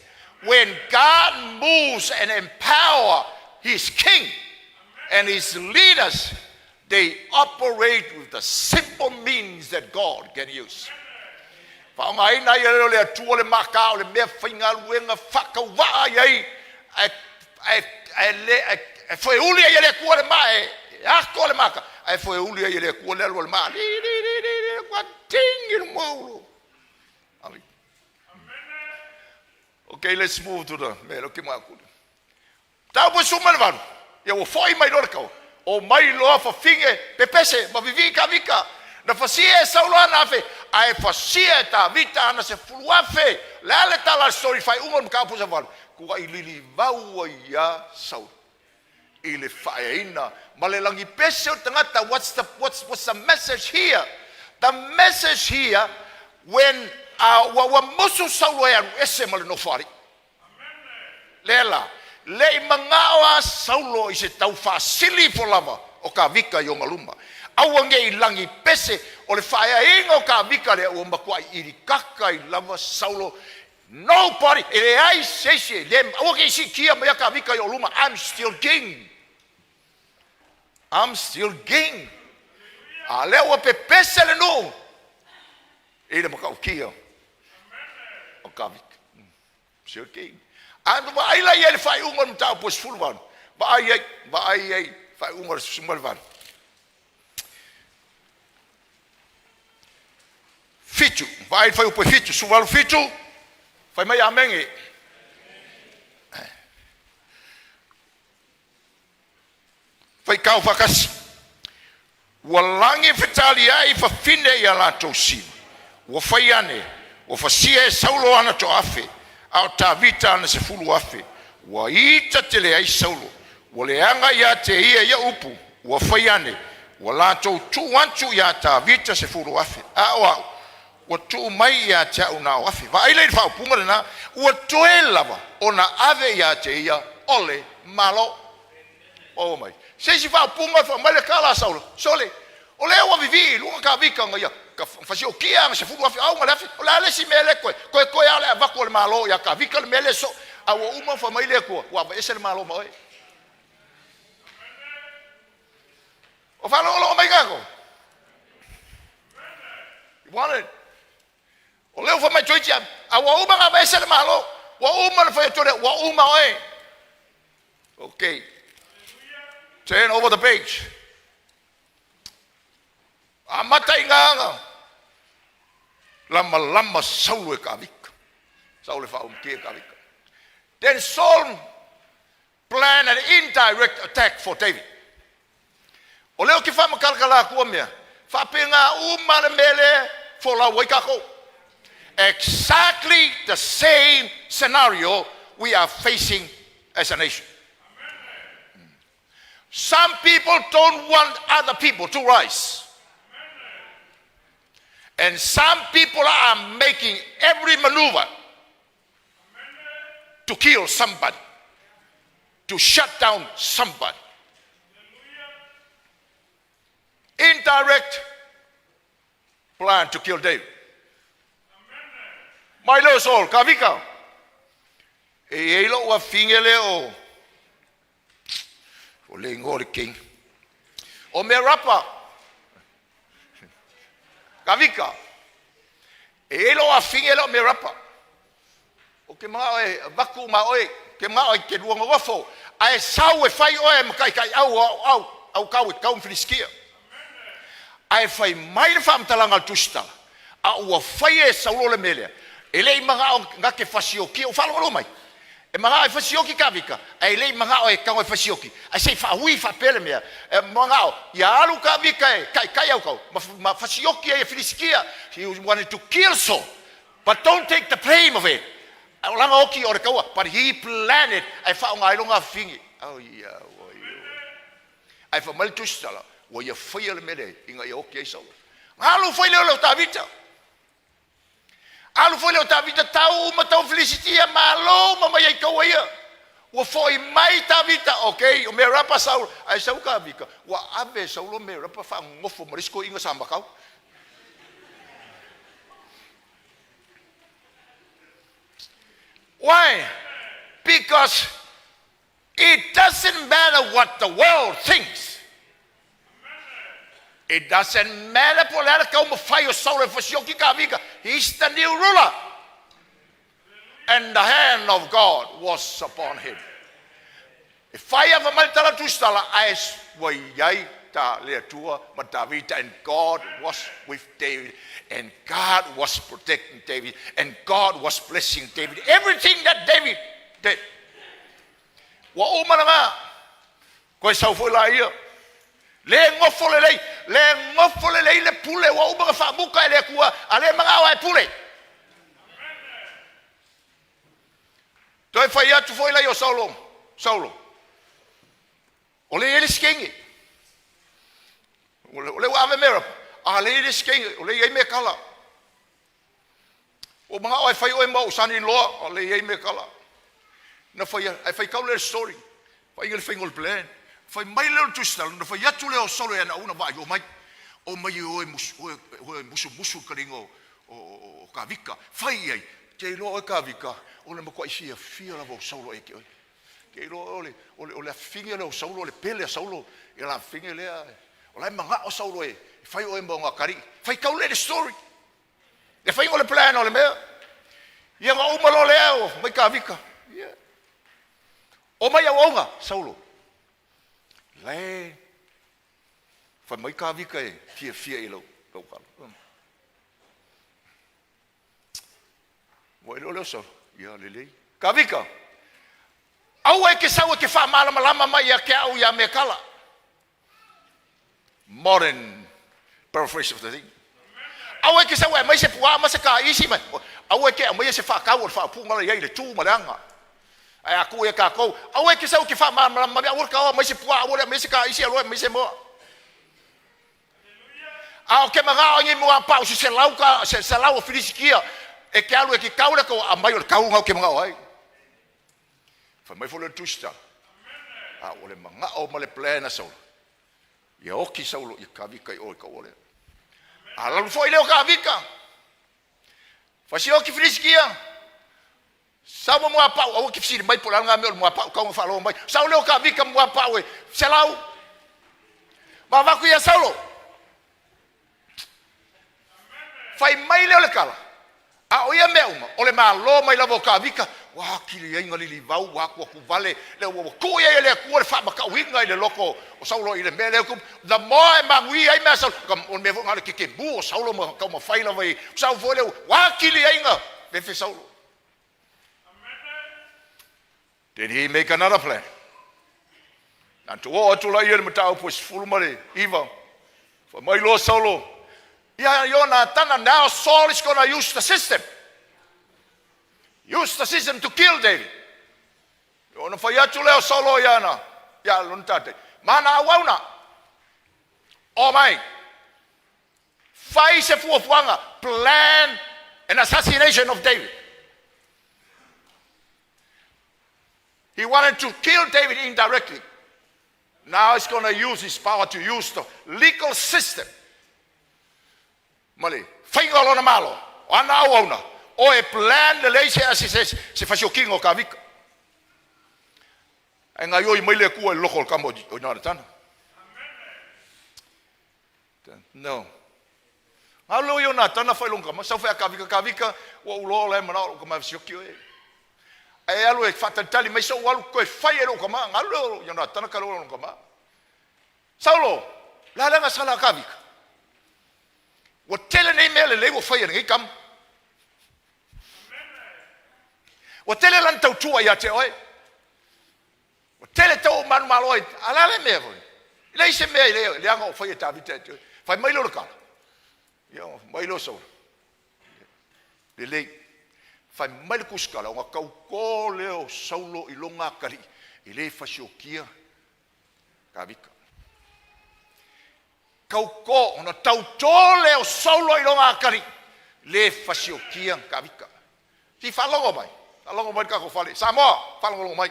When God moves and empower his king and his leaders, they operate with the simple means that God can use. Faaaogaina ai e le Atua le maka o le mea faigaluega faatauvaa ai ai ae le ae foeuli ai e le Atua le maa e ato le maka ae foeuli ai e le Atua le alu o le maa li li li li li ua tingi le maulo. Okay, let's move to the mea ke makuli. Tau po suma le valu. Ia ua foi mai loa le kaua. O mai loa fafine pepese ma vivi Kavika. Na fasia e Saulo ana afe, ae fasia e Tavita ana 10,000. Le a le tala story fai unga o mataupu sa valu. Tuai lilivau ai ia Saulo. I le faaeaina ma le lagipese o tagata. What's the message here? The message here, when ua, ua musu Saulo e alu ese ma le nofoalii. Le la, le i magao a Saulo i se tau faasili ifo lava o Kavika i ona luma. Aua nei lagi pese o le faaeaina o Kavika lea ua matuai ilikaka ai lava Saulo. Nobody, e leai se isi, le, aua ke siitia mai a Kavika i o luma. I'm still king. I'm still king. A lea ua pepese le nuu i le matautia o Kavika. Still king. A vaai la ia i le faaiuga o le mataupu e 18. Vaai ai, vaai ai, faaiuga o le 18. Fitu, vaai le fuaiupu e 7, 18 7, fai mai amene. Paikau faatasi. Ua lagi fetaliai fafine ia latou siva. Ua fai ane, ua fasia e Saulo ana toafe, a o Tavita ana 10,000. Ua ita tele ai Saulo, ua leaga ia te ia ia upu. Ua fai ane, ua latou tuu atu iā Tavita 10,000, a o au ua tuu mai ia te au na o afe. Vaai lea i le faaupuga lena, ua toe lava ona ave ia te ia o le Malo. Oh mai. Se isi faaupuga fai mai le tala a Saulo, sole, o lea ua vivii i luga Tavita na ia fasiokia ana 10,000 au na le afe. O le a le isi mea le toe, toe toe a o le avatu o le Malo ia Tavita le mea le so. A ua uma fai mai le Atua, ua aveese le Malo ma oe. O faalogologo mai tatou. You want it? O lea ua fai mai toeitiiti a ua uma na aveese le Malo. Ua uma na fai atu lea, ua uma oe. Okay. Turn over the page. Amata i gaga. Lama lama Saulo e Kavika. Saulo e whaumkia Kavika. Then Saul planned an indirect attack for David. O leo ki whaamakalakala akua mea. Whaapenga uma le mele for la wai kako. Exactly the same scenario we are facing as a nation. Some people don't want other people to rise. And some people are making every maneuver to kill somebody, to shut down somebody. Indirect plan to kill David. Mai leo Saul, Kavika. E e lo ua finge le o. O le ingoa o le king. O Merapa. Kavika. E e lo afinge le o Merapa. O ke mga oe vaku ma oe, ke mga oe ke lua ngofo. Ae sau e fai oe ma kai kai au au au au kau e kau Filistia. Ae fai mai le faamatalaga a le tusitala, a ua fai e Saulo le mea lea, e le i magao na te fasioki o faalogologo mai. E magao e fasioki Kavika, ae le i magao e tago e fasioki. Ae se i faaui faapea le mea. E magao, ia alu Kavika e taitai au kau, ma fasioki ai e Filisitia. He wanted to kill Saul, but don't take the blame of it. O langa oki o le kaua, but he planned it, ae faaaoga ai lona afafine. Oh, ia, ua, ia. Ae fai mai le tusitala, ua ia faia le mea lea ina ia oki ai Saulo. Alu foi lea o le Tavita. Alu foi lea o Tavita tau uma tau Filisitia, malo uma mai ai kaua ia. Ua foi mai Tavita, ok, o Merapa Saulo. Ae sau Kavika, ua ave Saulo Merapa faagogofo ma le isi toeaina sa matau. Why? Because it doesn't matter what the world thinks. It doesn't matter po le ala kau mawhai o Saulo e fasioki Kavika. He's the new ruler. And the hand of God was upon him. E fai ava mai le tala tusitala, ae ua iai ta le Atua ma Tavita, and God was with David, and God was protecting David, and God was blessing David. Everything that David did. Ua uma lena, koe sau foi la ia. Le gofo lelei, le gofo lelei le pule, ua uma na faamuta e le Atua, a le magao e pule. Toe fai atu foi lai o Saulo, Saulo. O le i ai le isi keine. O le ua ave Merapa, a le i ai le isi keine, o le i ai Mekala. O magao e fai oe ma ou son-in-law, o le i ai Mekala. Na fai, ai fai kau le story. Fai le fai le plan. Fai mai le o le tusitala, na fai atu le o Saulo e ana una vai o mai. O mai o e musu, o e musu musu ka lingo o Kavika. Fai ai, te iloa oe Kavika, o le matua i fia fia lava o Saulo e te oe. Te iloa o le afifine lea o Saulo, o le pele a Saulo, ia la afifine lea, o la e magao Saulo e fai oe ma ona kari. Fai kau le story. E fai o le plan o le mea. Ia nga uma lo lea o mai Kavika. Ia. O mai au onga, Saulo. Le fai mai Kavika e fia fia i lau lau kalo. Ua iloa lea o Saulo. Ia lelei. Kavika. Aua e ke sau e ke whaamalamalama mai ia ke au ia Mekala. Modern paraphrase of the thing. Aua e te sau e aumai se puaa ma se kaisi ma aua e te aumaia se faatau o le faaupuga la i ai i le tu ma le aga. Ae a tuu ia tatou, aua e te sau e te faamalamalama mai, aua le taoa mai se puaa, aua le aumaia se kaisi, aua le aumaia se moa. A o te manao i ni muapau se selau, se selau o Filisitia e te alu e te tau le tou aumai o le tau lena ou te manao ai. Fai mai foi lea o le tusitala, a ua le manao ma le plan a Saulo, ia oti Saulo ia Tavita i o i taua lea. A lalu foi lea o Tavita, fasioti Filisitia, sau ma muapau, aua te fesili mai po o le a lena mea o le muapau, tau na faalogo mai. Sau lea o Tavita ma muapau e selau, ma avatu ia Saulo. Fai mai lea o le tala, a o ia mea uma, o le malo mai lava o Tavita, ua atili ai na lilivau, ua atuatu vale, lea ua tuu i ai e le Atua le faamatauina i le loto o Saulo i le mea lea. The more e manuia ai mea a Saulo, o le mea foi lena o le tetemu o Saulo ma taumafai lava i sau foi lea, ua atili ai na fefe Saulo. Did he make another plan? Na tou oo atu laia i le mataupu e 19, fai mai loa Saulo ia Ionatana, now Saul is gonna use the system. Use the system to kill David. Ona fai atu lea o Saulo ia ana, ia lona tate, mana auauna, o mai, fai se fuafuaga, plan an assassination of David. He wanted to kill David indirectly. Now he's going to use his power to use the legal system. Ma le faiga o lona malo, o ana auauna, o e plan lelei se, se, se, se fasiokiga o Tavita. Ae gaioi mai le Atua i le loko o le kama o Jonatana. No. Galo Ionatana fai lona tama, sau fai a Kavika, Kavika, ua ou loa la e manao lou tama e sioki oe. Ae alu e faatalitali mai sou alu toe fai e lou tama, galo Ionatana ka lona tama. Saulo, la le sala a Kavika. Ua tele nei mea lelei ua fai e lenei tama. Ua tele lana tautua ia te oe. Ua tele tau manumalo ai, a le a le mea foi? E leai se mea i le leaga o fai e Tavita e te oe. Fai mai lea o le tala. Ia, mai lea o Saula. Lelei. Fai mai le tusitala, ona tautō lea o Saulo i lona atalii, e le fasiokia Tavita. Tautō, ona tautō lea o Saulo i lona atalii, le fasiokia Tavita. Si faalogo mai, faalogo mai le tatou fale. Samoa, faalogologo mai.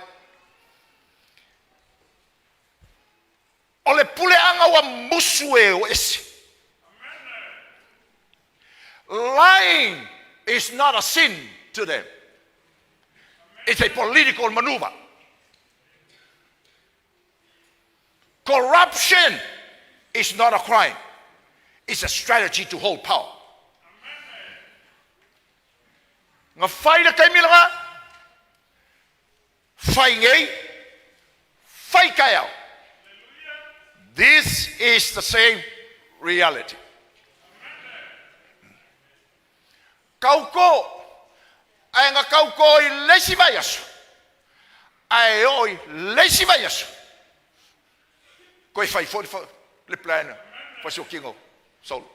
O le puleaga ua musu e o ese. Lying is not a sin to them. It's a political maneuver. Corruption is not a crime. It's a strategy to hold power. Na fai le taimi lena, fai nei, fai taeao. This is the same reality. Tautō, ae na tautō i le isi vaiaso, ae oo i le isi vaiaso, toe fai foi le plan fasiokiga o Saulo.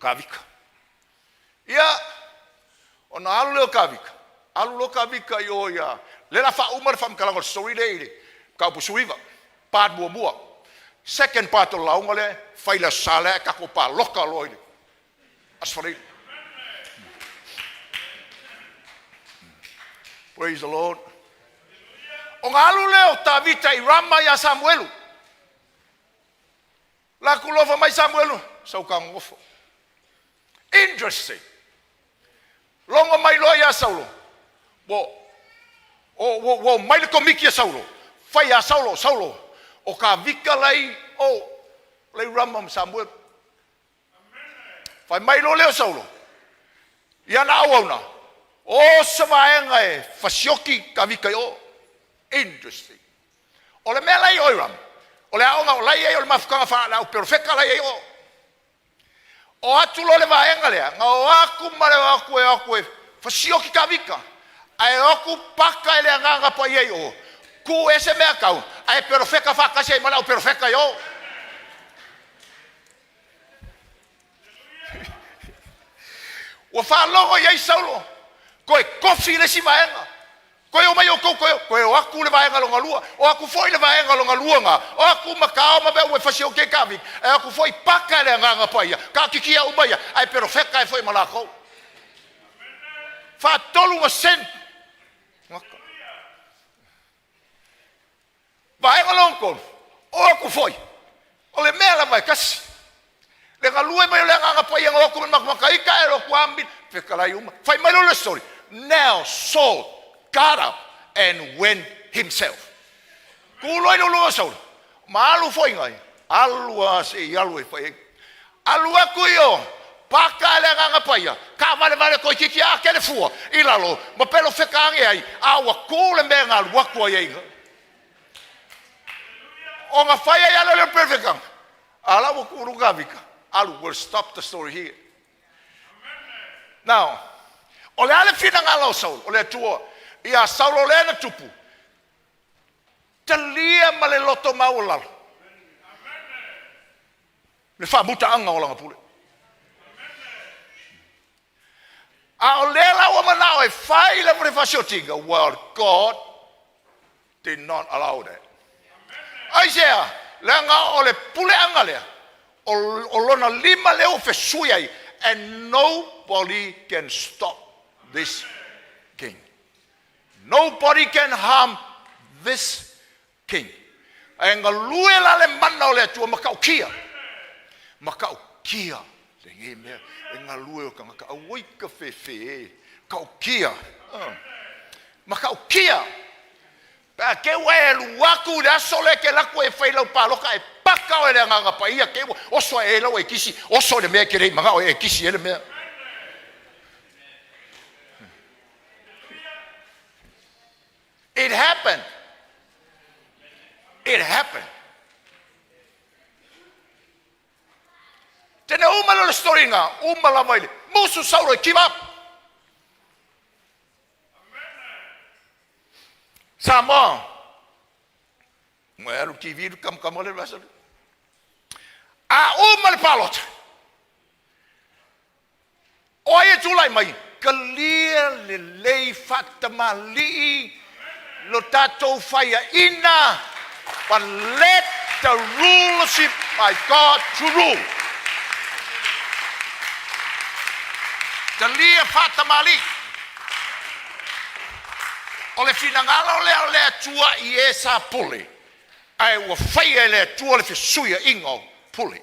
Kavika. Ia, ona alu lea o Kavika, alu loa Kavika i o ia, lea la faauma le faamatalaga o le story lea i le mataupu 19, part muamua. Second part o le lauga lea, fai le Aso Sa lea, tatou paloka loa i le Aso Faraile. Praise the Lord. Ona alu lea o Tavita i Rama ia Samuelu. La ku lofa mai Samuelu, sau ka nofo. Interesting. Logo mai loa ia Saulo. Ua ua ua mai le komiti a Saulo. Fai ia Saulo, Saulo, o Tavita lai o lai Rama ma Samuelu. Fai mai loa lea o Saulo i ana auauna, o se vaega e fasioki Tavita i o. Interesting. O le mea la i o i Rama, o le aoga o la i ai o le mafutaga faalaau perofeta la i ai o. O atu loa le vaega lea, na o atu ma le o atu e o atu e fasioki Tavita, ae o atu paka e le Agaga Paia i o, tu ese mea tau, ae perofeta faatasi ai ma le au perofeta i o. Ua faalogo i ai Saulo, toe tofi le isi vaega. Toe omai outou toe, toe o atu le vaega lona lua, o atu foi le vaega lona lua na, o atu ma tao ma mea ua fasioki ai Tavita, e o atu foi paka le agaga paia, taatitia uma ia, ae perofeta ai foi ma latou. Faatolu na send. Vaega lona tolu, o atu foi, o le mea lava e tasi. Le galue mai o le agaga paia na o atu ma le matamataita ae o atu a fetalai uma. Fai mai le story. Now Saul got up and went himself. Tulo i le uluga Saulo, ma alu foi nai, alu a se i alu e fai ai. Alu atu i o, paka le agaga paia, ka vale vale toeitiiti ake le fua i lalo, ma pelo feka ane ai, a ua tu le mea na alu atu ai ai. Ona fai ai ala le perfect ala ua tuulu Tavita. Alu, we'll stop the story here. Now, o le a le finagalo o Saulo, o le Atua, ia Saulo lea na tupu, talia ma le loto maualalo le faamutaaga o lana pule. A o lea la ua manao e fai le fasiotiga, well, God did not allow that. Aisea, leaga o le puleaga lea, o lona lima lea ua fesui ai, and nobody can stop this king. Nobody can harm this king. Ae galue la le mana o le Atua matautia. Matautia lenei mea e galue o tagata. Auoi ka fefe e. Matautia. Matautia. Pe a te ua e alu atu i le aso lea e te alu atu e fai lau palota e paka oe le agaga paia te ua oso e lau e kisi oso i le mea e te le i manao e kisi e le mea. It happened. It happened. Tene uma le story nga, uma lava i le musu Saulo e give up. Samoa. Mo e alu TV lu kama kama le vasa. A uma le palota. O ai e tulai mai? Talia lelei faatamalii lo tatou faiaina, but let the rulership by God to rule. Talia faatamalii. O le finagalo lea o le Atua i e sa pule, ae ua faia e le Atua le fesuiaiga o pule.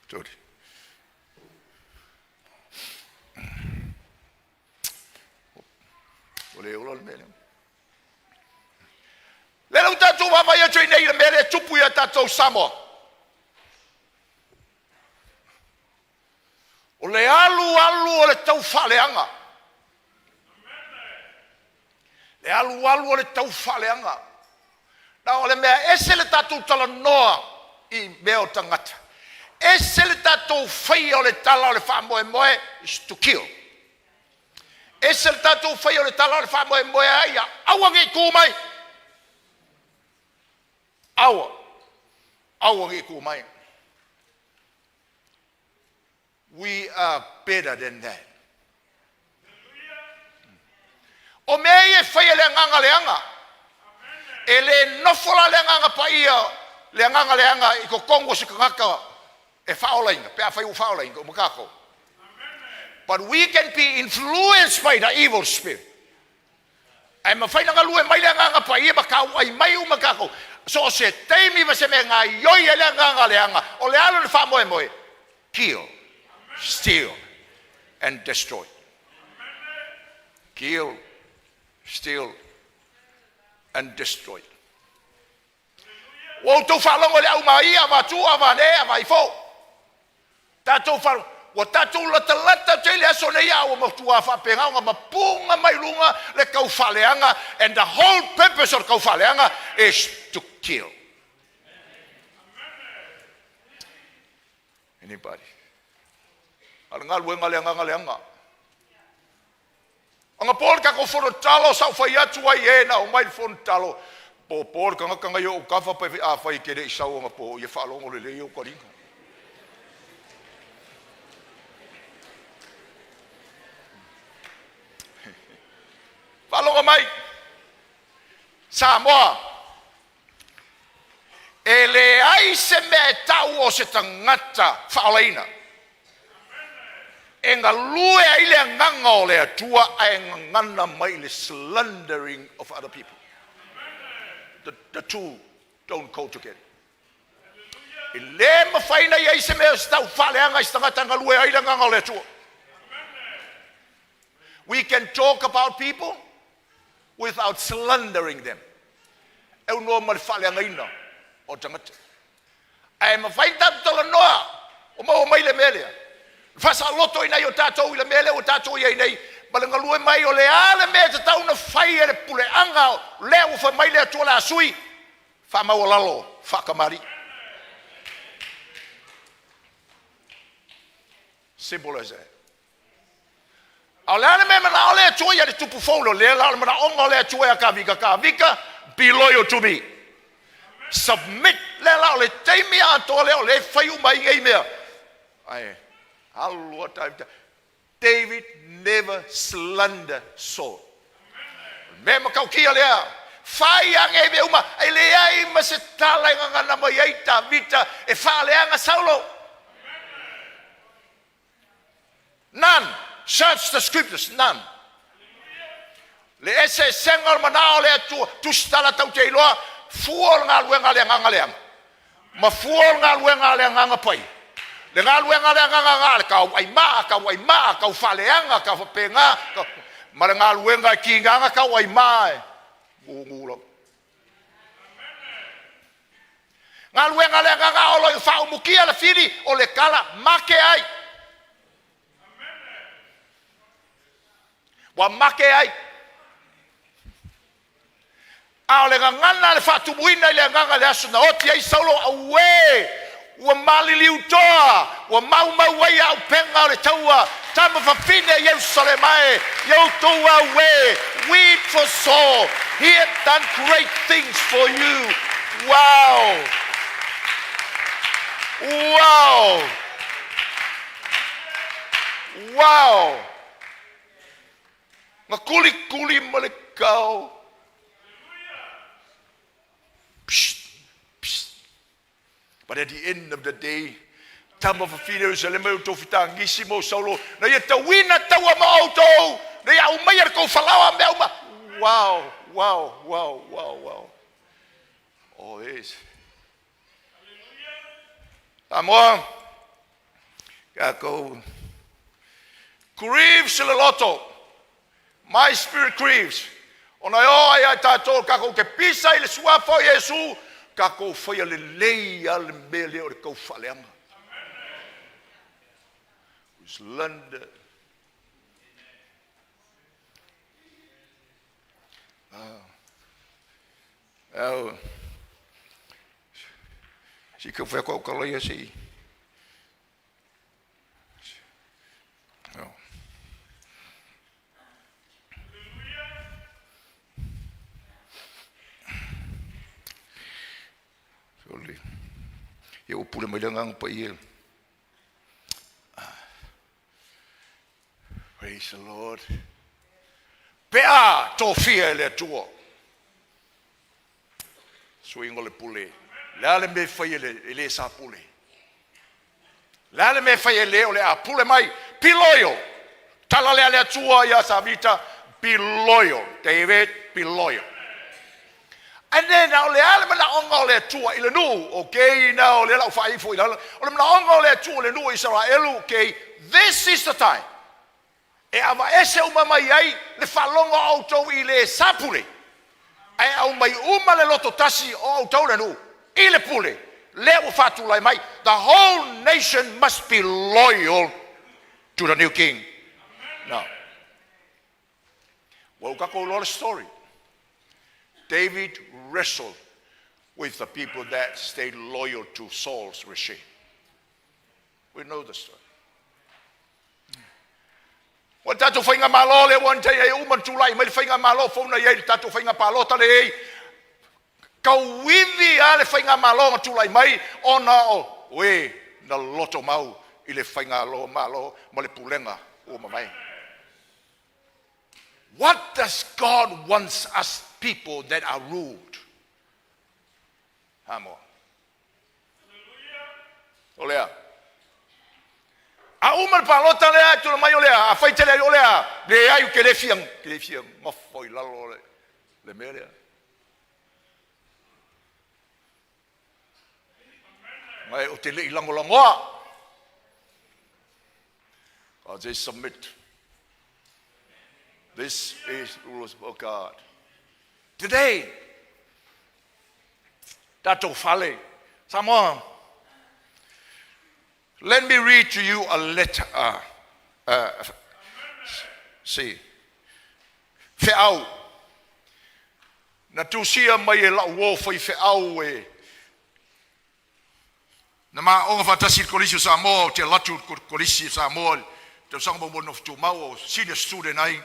Sorry. O le ola le mea lea. Le lau tatou vaavaai atu ai nei i le mea lea e tupu ia tatou Samoa. O le alu alu o le taufaaleaga. Le alu alu o le taufaaleaga. Na o le mea ese le tatou talanoa i mea o tagata. Ese le tatou faia o le tala o le faamoemoe is to kill. Ese le tatou faia o le tala o le faamoemoe ai ia aua nei tu mai. Aua. Aua nei tu mai. We are better than that. O mea ia e faia le agaga leaga. E le nofo la le agaga paia, le agaga leaga i totonu o se tagata e faaolaina, pe afai ua faaolaina, o makako. But we can be influenced by the evil spirit. Ae mafai na galue mai le agaga paia ma kauai mai uma kako. So o se taimi ma se mea ngaioi ai le agaga leaga, o le alo le faamoemoe, kill, steal, and destroy. Kill, steal, and destroy. Ua outou faalogo i le aumaia, avatu, avane, avaifo. Tatou faalogo, ua tatou latalata atu ai le aso nei a ua matua faapena ona mapuga mai luga le taufaaleaga, and the whole purpose o le taufaaleaga is to kill. Anybody? A le galuega le agaga leaga. Ona po le tatou fono tatalo, sa ou fai atu ai e na aumai le fono tatalo. Pōpō le tagata na i o'u tafa pe afai e te le i sau anapō ia faalogo lelei ou taliga. Faalogo mai, Samoa, e leai se mea e tau o se tagata faaolaina e galue ai le agaga o le Atua ae gagana mai le slandering of other people. The two don't go together. E lē mafai na i ai se mea o se tau faaleaga i se tagata e galue ai le agaga o le Atua. We can talk about people without slandering them. E unoa ma le faaleagaina o tagata. Ae mafai ona tatou talanoa o maua mai le mea lea. Faasaoloto ina ia o tatou i le mea lea ua tatou i ai nei ma le galue mai o le a le mea e tatau ona fai e le puleaga lea ua fai mai le Atua o le a sui faamaualalo faatamalii. Simple as that. A o le a le mea e manao le Atua ia le tupu fou lo lea la o le manaoga o le Atua ia Tavita, Tavita, be loyal to me. Submit. Lea la o le taimi atoa lea o lea e fai uma ai nei mea. Ae alu a Tavita. David never slander Saul. Mea matautia lea. Fai a nei mea uma, e leai ma se tala e gagana mai ai Tavita e faaleaga Saulo. None. Search the scriptures. None. Le eseesega o le manao o le Atua, tusitala tau te iloa, fua o le galuega a le agaga leaga, ma fua o le galuega a le agaga pai. Le galuega a le agaga na le tau ai maa, tau ai maa, tau faaleaga, tau faapena, ma le galuega e tigaga tau ai maa e gugu lau. Galuega a le agaga o lo o faaumukia le fili o le tala make ai. Ua make ai. A o le gagana le faatumuina i le agaga i le aso na oti ai Saulo, auē, ua maliliu toa, ua maumau ai auupega o le taua, tama fafine a Ierusalema e, ia outou auē, weep for Saul, he hath done great things for you. Wow! Wow! Wow! Na kulikuli ma le kao. Psst, psst. But at the end of the day, tama fafine o Ierusalema e outou fetagisi mo Saulo, na ia tauina taua ma outou, na ia aumaia le tou falaoa mea uma. Wow, wow, wow, wow, wow. All this. Samoa, tatou grieves le loto. My spirit grieves. Ona e o ai ai tatou tatou te pisa i le suafa o Iesu, tatou faia lelei a le mea lea o le tau faaleaga. Slander. Au, si ka whai kau kalaia si. No. Soli. Ia ua pule mai le agaga paia. Praise the Lord. Pe a tofia e le Atua. Suiga o le pule. Le a le mea e fai e le, e le sa pule. Le a le mea e fai e le o le a pule mai. Be loyal. Tala lea le Atua ia Tavita. Be loyal. David, be loyal. And then, o le a le manaoga o le Atua i le nuu, okay, na o le lau faaifo i lalo. O le manaoga o le Atua i le nuu o Isaraelu, okay, this is the time. E avaese uma mai ai le faalogo a outou i le sa pule. Ae aumai uma le loto tasi o outou le nuu i le pule. Lea ua faatulai mai. The whole nation must be loyal to the new king. Now, ua tatou iloa le story. David wrestled with the people that stayed loyal to Saul's regime. We know the story. Ua tatou faiga malo le ua nei ai uma tulai mai le faiga malo fou na i ai le tatou faiga palota le ei. Tauivi lava le faigamalo na tulai mai ona o e na loto mau i le faigamalo ma le pulega ua mavae. What does God wants us people that are ruled? Samoa. O lea. A uma le palota lea, tula mai o lea, a fai tele ai o lea, leai ou te le fia nofo i lalo o le mea lea. Ma e o te le i lagolagoa. God says submit. This is the rules of God. Today, tatou fale, Samoa, let me read to you a letter. See, feau, na tusia mai e lau uo faifeau e na ma aoga faatasi i le Kolisi o Samoa, ou te alu atu i le Kolisi o Samoa i le tausaga muamua i le nofo-tumau o senior student ai.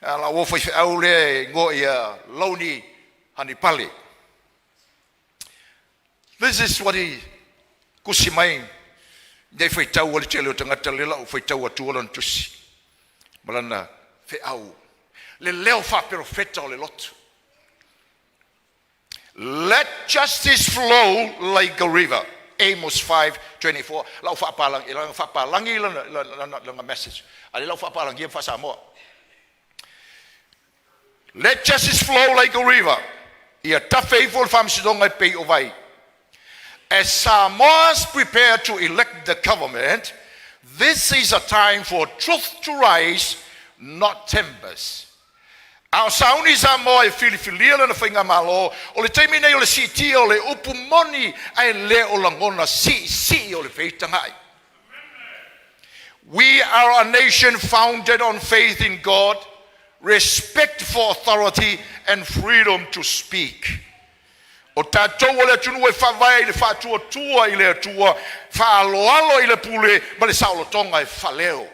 A lau uo faifeau lea e igoa ia Loni Hanipale. This is what he tusi mai nei faitau a le tele o tagata le lau faitau atu lana tusi ma lana feau. Le leo faaperofeta o le loto. Let justice flow like a river. Amos 5:24. Lau faapalangi, lana faapalangi lana message. A le lau faapalangi faa-Samoa. Let justice flow like a river. Ia tafe ifo le faamasinoga e pei o vai. As Samoans prepare to elect the government, this is a time for truth to rise, not tempers. A o sauni Samoa e filifilia lana faiga malo, o le taimi nei o le siitia o le upu moni ae le o lagona siisii o le feitagai. We are a nation founded on faith in God, respect for authority and freedom to speak. O tatou o le atunuu e faavae i le faatuatua i le Atua, faaaloalo i le pule ma le saolotoga e faaleo.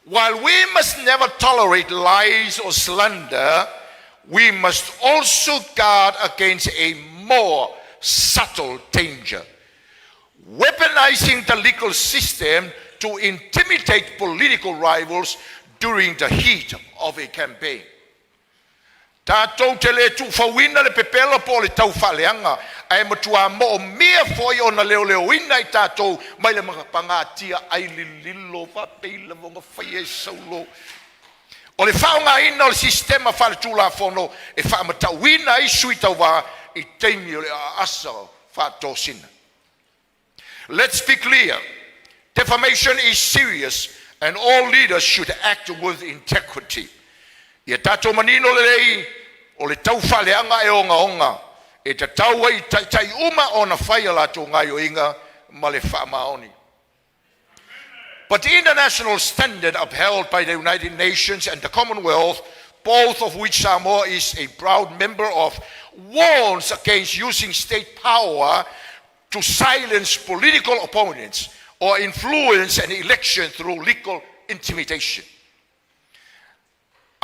While we must never tolerate lies or slander, we must also guard against a more subtle danger. Weaponizing the legal system to intimidate political rivals during the heat of a campaign. Tatou te le tuufauina le pepelo po o le taufaaleaga, ae matua moomia foi ona leoleoina i tatou mai le pagatia ai lililo faapei lava ona faia e Saulo. O le faaaogaina o le sistema faaletulafono e faamatauina ai sui tauva i taimi o le aasa faatosina. Let's be clear. Defamation is serious and all leaders should act with integrity. Ia tatou manino lelei o le taufaaleaga e ogaoga e tatau ai taitai uma ona fai a latou gaoioiga ma le faamaoni. But the international standard upheld by the United Nations and the Commonwealth, both of which Samoa is a proud member of, warns against using state power to silence political opponents or influence an election through legal intimidation.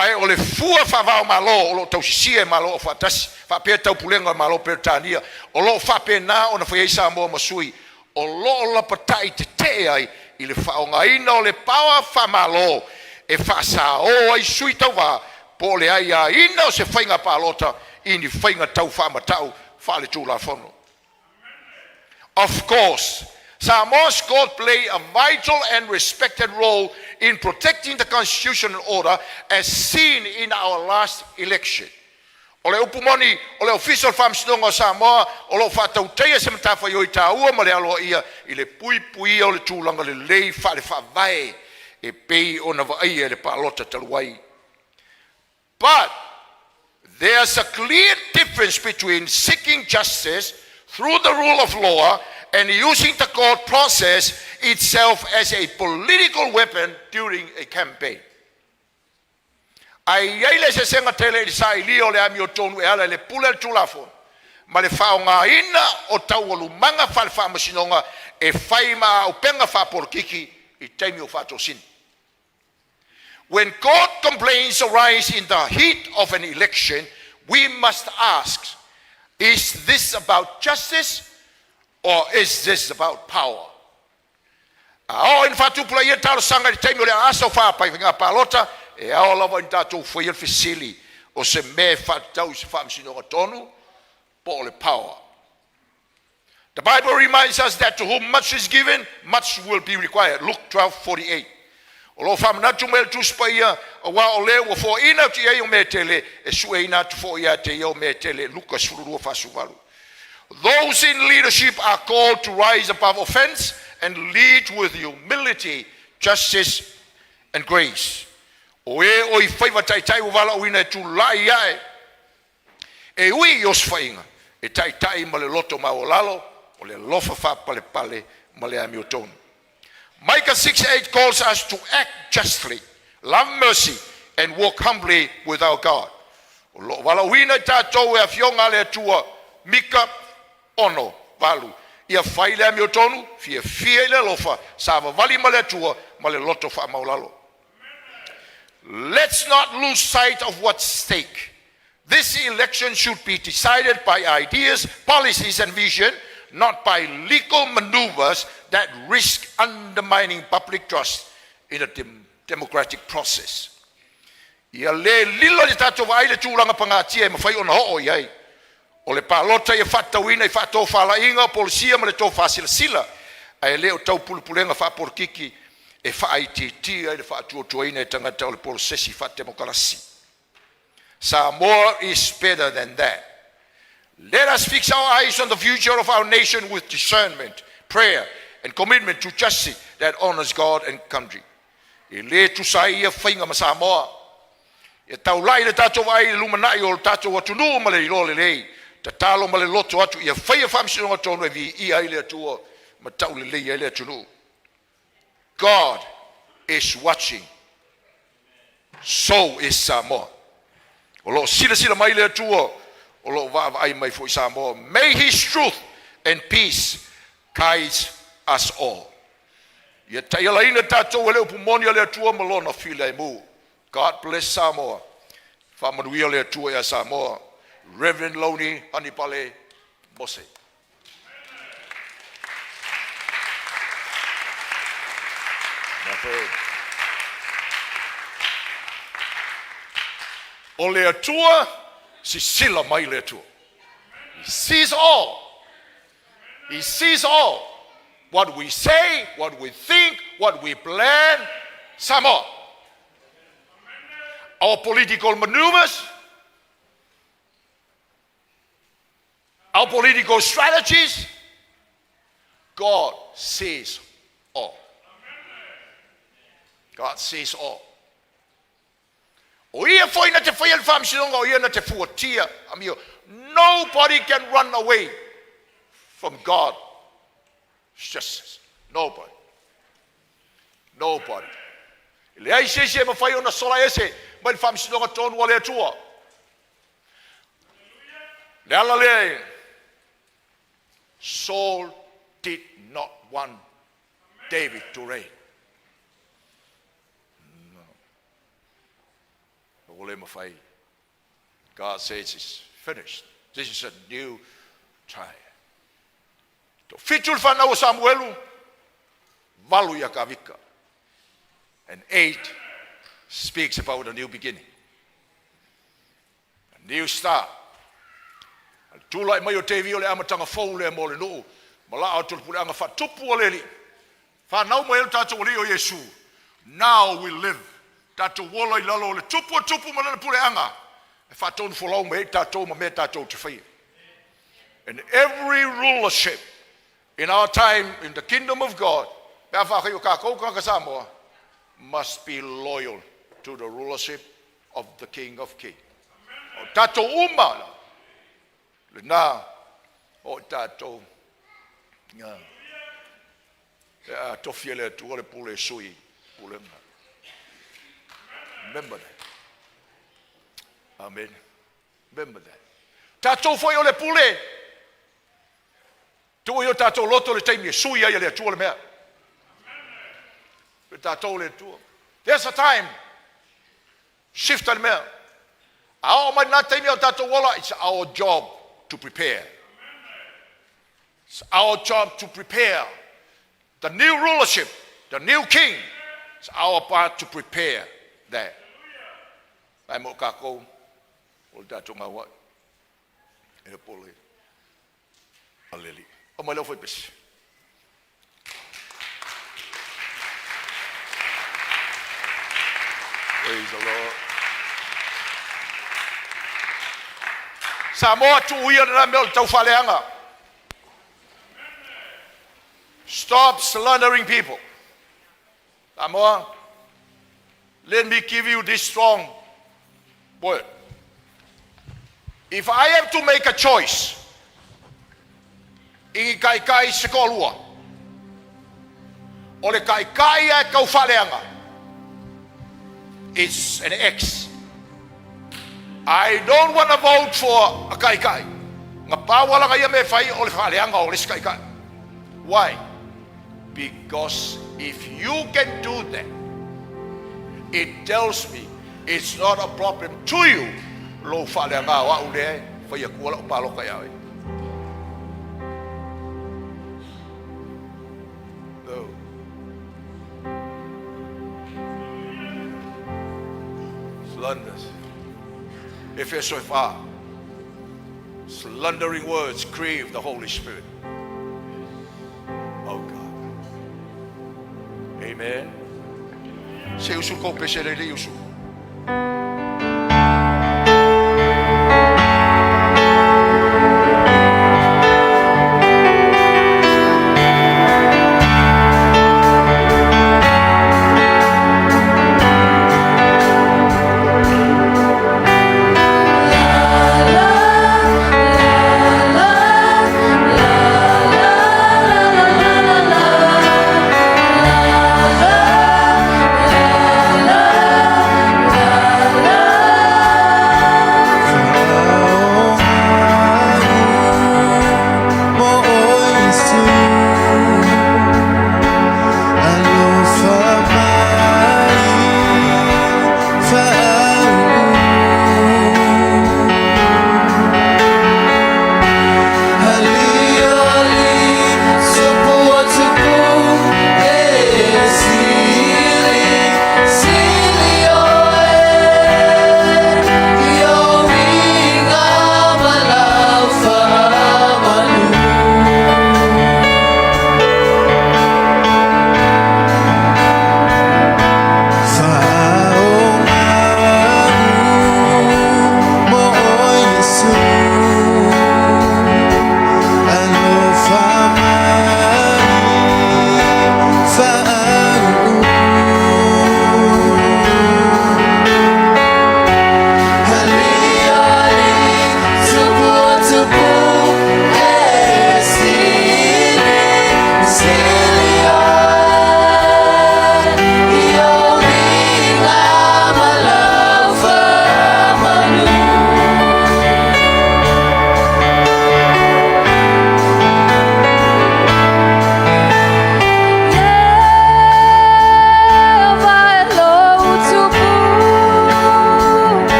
Ae o le fua faava o Malo o loo tausisia e Malo Aufaatasi faapea Taupulega o Malo Peretania o loo faapena ona fai ai Samoa ma sui o loo lapatai tetee ai i le faaaogaina o le paoa faamalo e faasaō ai sui tauvā po o le aiaina o se faiga palota i ni faiga tau faamatau faaletulafono. Of course, Samoa's court play a vital and respected role in protecting the constitutional order as seen in our last election. O le upu moni, o le Ofisa o le Faamasinoga o Samoa o loo faatautaia se matafaioi taua ma le aloaia i le puipuia o le tulaga lelei faale faavae e pei ona vaaia i le palota talu ai. But there's a clear difference between seeking justice through the rule of law and using the court process itself as a political weapon during a campaign. Ae i ai le eseesega tele i le sailia o le amiotonu e ala i le pule a le Tulafono ma le faaaogaina o taualumaga faale-faamasinoga e fai ma auupega faapolokiki i taimi o faatosina. When court complaints arise in the heat of an election, We must ask, is this about justice or is this about power? A oo ina faatupulaia talosaga i le taimi o le aasa o faiga palota, e ao lava ina tatou faia le fesili, o se mea e faatatau i se faamasinoga tonu po o le power. The Bible reminds us that to whom much is given, much will be required. Luke 12:48. O lo o faamanatu mai le Tusi Paia, aua o le ua foaina atu i ai o mea tele, e sueina atu foi ia te ia o mea tele. Luka 12:48. Those in leadership are called to rise above offense and lead with humility, justice, and grace. O e o i faiva taitai ua valaauina e tulai ae e ui i osofaiga, e taitai ma le loto maualalo, o le alofa faapalepale ma le amiotonu. Micah 6:8 calls us to act justly, love mercy, and walk humbly with our God. O lo o valaauina i tatou e afioga a le Atua, Mika 6:8. Ia fai le amiotonu, fiafia i le alofa, savavali ma le Atua ma le loto faamaualalo. Let's not lose sight of what's stake. This election should be decided by ideas, policies, and vision, not by legal maneuvers that risk undermining public trust in a democratic process. Ia le lilo i le tatou vaai le tulaga pagatia e mafai ona oo i ai. O le palota ia faatatauina i faatofalaiga, polosia ma le tofasilasila, ae le o taupulepulega faapolokiki e faaitiitia i le faatuatuaina e tagata o le polosesi faatemokarasi. Samoa is better than that. Let us fix our eyes on the future of our nation with discernment, prayer, and commitment to justice that honors God and country. E le tusa ai ia faiga ma Samoa. E taulai le tatou vaai i le lumanai o le tatou atunuu ma le iloa lelei. Tatalo ma le loto atu ia faia faamasinoga tonu e viia ai le Atua ma taulelei ai le atunuu. God is watching. So is Samoa. O lo o silasila mai le Atua, o lo o vaavaai mai foi Samoa. May His truth and peace guide us all. Ia taialaina tatou e le upu moni a le Atua ma lona filemu. God bless Samoa. Faamanuia le Atua ia Samoa. Reverend Loni Hanipale Mose. O le Atua, sisila mai le Atua. He sees all. He sees all. What we say, what we think, what we plan. Samoa. Our political maneuvers, our political strategies, God sees all. God sees all. O ia foi na te whaia le faamasinoga, o ia na te fuatia. Amio. Nobody can run away from God. Justice. Nobody. Nobody. E leai se isi e mafai ona sola ese mai le faamasinoga tonu a le Atua. Le ala lea e Saul did not want David to reign. No. Ua le mafai. God says it's finished. This is a new time. Toafitu le fanau o Samuelu, 8 ia Kavika. And 8 speaks about a new beginning. A new start. A le tulai mai o Tevi o le amataga fou lea mo le nuu, ma laa atu le puleaga faatupu a le Alii. Fanau mai ai le tatou Alii o Iesu. Now we live. Tatou ola i lalo o le tupu o tupu ma lana puleaga e faatonufolau mai ai tatou ma mea tatou te faia. And every rulership in our time in the kingdom of God, pe a faafai o kākou kānaka Samoa, must be loyal to the rulership of the King of Kings. O tatou uma la, lena o i tatou nga pe a tofi e le Atua le pule e sui pulega. Remember that. Amen. Remember that. Tatou foi o le pule. Tuu i o tatou loto le taimi e sui ai e le Atua le mea. Pe tatou le Atua. There's a time. Shift le mea. A oo mai lena taimi o tatou ola, it's our job to prepare. It's our job to prepare the new rulership, the new king. It's our part to prepare that. Ai mo kākou, o le tatou gauai. E pole. Aleli. O mai leo foi pesi. Praise the Lord. Samoa tuu ia lena mea o le taufaaleaga. Stop slandering people. Samoa, let me give you this strong word. If I have to make a choice, i taitai se toalua, o le taitai e taufaaleaga, it's an X. I don't want to vote for a taitai. Na pau ala ia me fai o le faaleaga o le isi taitai. Why? Because if you can do that, it tells me it's not a problem to you. Lou faaleaga o au le fai atu ala o paloka ia oe. No. Slanders. Efeso e 4. Slandering words grieve the Holy Spirit. Oh God. Amen. Se usu kou pese le le usu.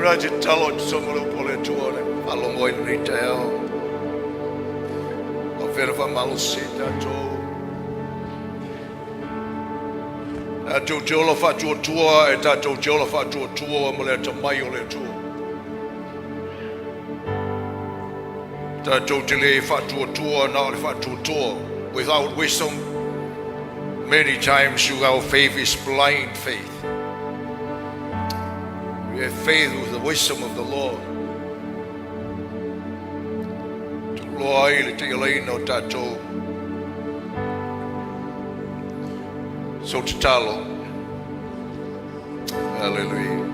la e tatalo e tusa ma le upu a le Atua na faalogo ai lenei taeao. Faapea na faamalosi ai tatou. Tatou te ola faatuatua e tatou te ola faatuatua ma le atamai o le Atua. Tatou te le faatuatua na o le faatuatua. Without wisdom, many times our faith is blind faith. We have faith with the wisdom of the Lord. Tuuloa ai le taialaina o tatou. So tatalo. Hallelujah.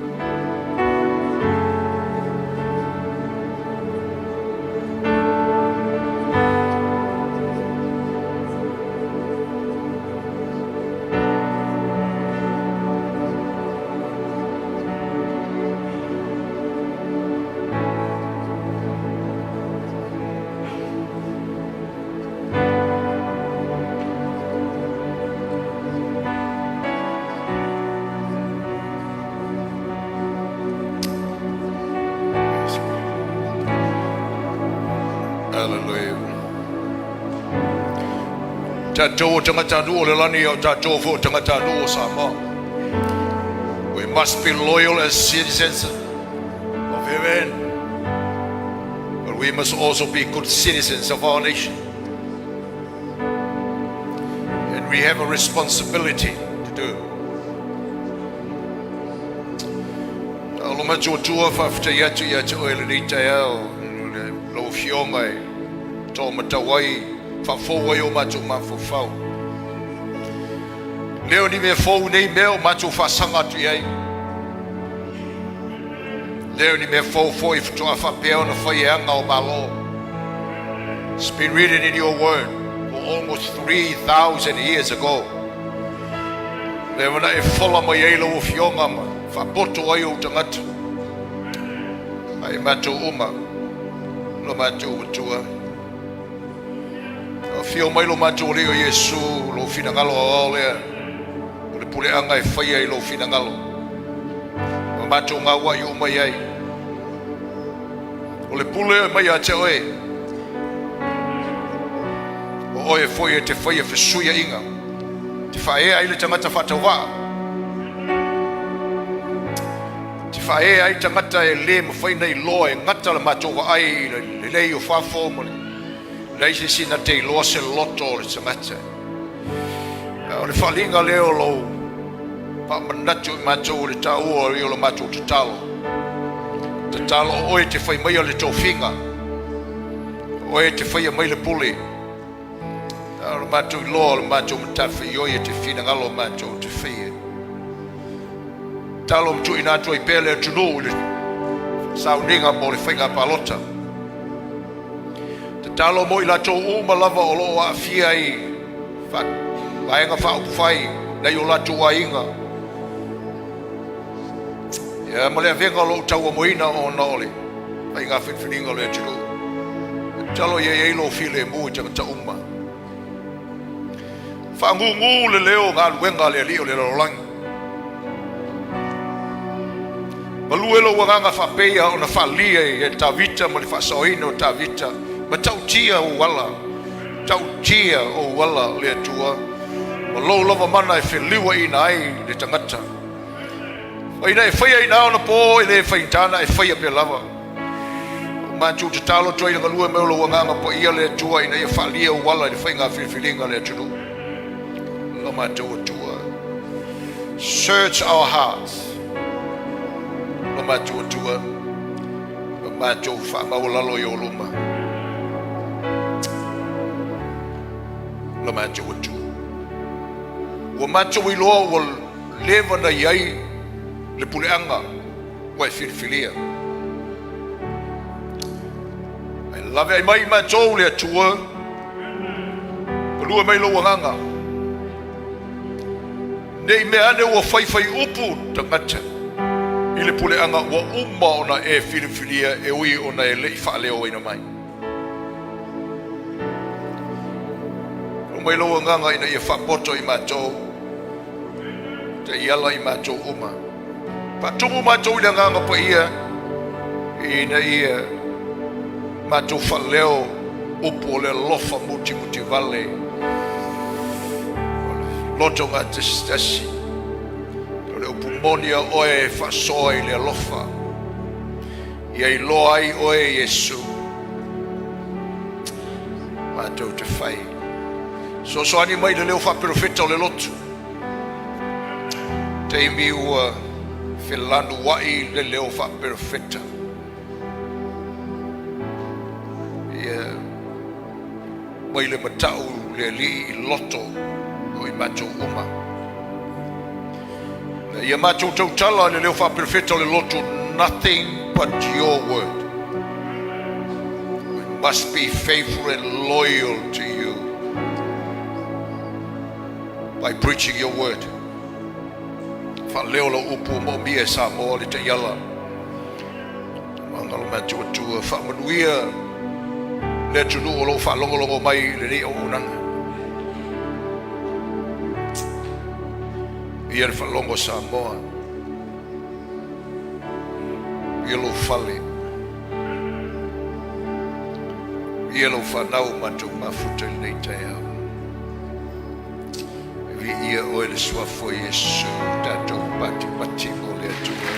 Hallelujah. Tatou o tagatanuu o le lani o tatou foi o tagatanuu o Samoa. We must be loyal as citizens of heaven, but we must also be good citizens of our nation. And we have a responsibility to do. O lo matua faafetai atu ia te oe lenei taeao, lau Afioga e tō ai faafou ai o matou mafaufau. Leo ni mea fou nei mea o matou faasaga atu i ai. Leo ni mea fou foi faatoa faapea ona fai e aga o Malo. It's been written in your word for almost 3,000 years ago. Lea wana e fola mai ai lau Afioga ma faapoto ai ou tagata. Ai matou uma, lo matou Atua. Afio mai lo matou Alii o Iesu, lou finagalo aoao lea, o le puleaga e faia i lou finagalo. Ma matou gauai uma i ai. O le pule e mai ia te oe. O oe foi e te faia fesuiaiga. Te faaea ai le tagata faatauvaa. Te faaea ai tagata e le mafai na iloa e gata le matou vaai i le lelei o fafo ma le leai se isi na te iloa se loto o le tagata. O le faaliga lea o lou faamanatu i matou o le taua o le matou tatalo. Tatalo o oe te fai mai le tofiga. O oe te faia mai le pule. O le matou iloa o le matou matafaioi e te finagalo o matou te faia. Talo ma tuuina atu ai pea le atunuu i le sauniga mo le faiga palota. Tatalo mo i latou uma lava o loo aafia ai vaega faaupufai nai o latou aiga. Ia ma le avega o loo tauamoina ona o le faiga filifiliga o le atunuu. Tatalo ia i ai lou filemu i tagata uma. Faagugu le leo o galuega a le Alii o le lalolagi. Malue lou agaga faapeia ona faalia e Tavita ma le faasaoina o Tavita, ma tautia ou ala, tautia ou ala le Atua, ma lou lava mana e feliuaina ai le tagata. Faina e faia ina ona po e le faigata e faia pea lava. O matou tatalo atu ai le galue mai o lou agaga paia le Atua ina ia faalia ou ala i le faiga filifiliga le atunuu. Lo matou Atua. Search our hearts. Lo matou Atua. Lo matou faamaualalo i ou luma. Lo matou Atua. Ua matou iloa ua leva na i ai le puleaga ua e filifilia. Ai lave ai mai matou le Atua, palua mai lou agaga. Nei mea ane ua faifai upu tagata i le puleaga ua uma ona e filifilia e ui ona e le'i faaleoina mai. O mai lou agaga ina ia faapoto i matou, te iala i matou uma. Faatumu matou i le agaga paia. Ina ia matou faaleo upu o le alofa mutimutivale, o le loto gatasitasī, o le upu moni a oe e faasoa i le alofa. Ia iloa ai oe Iesu, matou te fai. Soasoani mai le leo faaperofeta o le lotu, taimi ua felanuai le leo faaperofeta. Ia mai le matau le alii i loto o i matou uma. Na ia matou tautala le leo faaperofeta o le lotu, nothing but your word. We must be faithful and loyal to you by preaching your word. Faaleo lau upu moomia e Samoa le taiala. Magalo matuatua faamanuia le atunuu o loo faalogologo mai i lenei auaunaga. Ia le faalogo Samoa. Ia lou fale. Ia lau whanau matou mafuta i lenei taeao. Viia oe le suafa o Iesu, tatou patipati mo le Atua.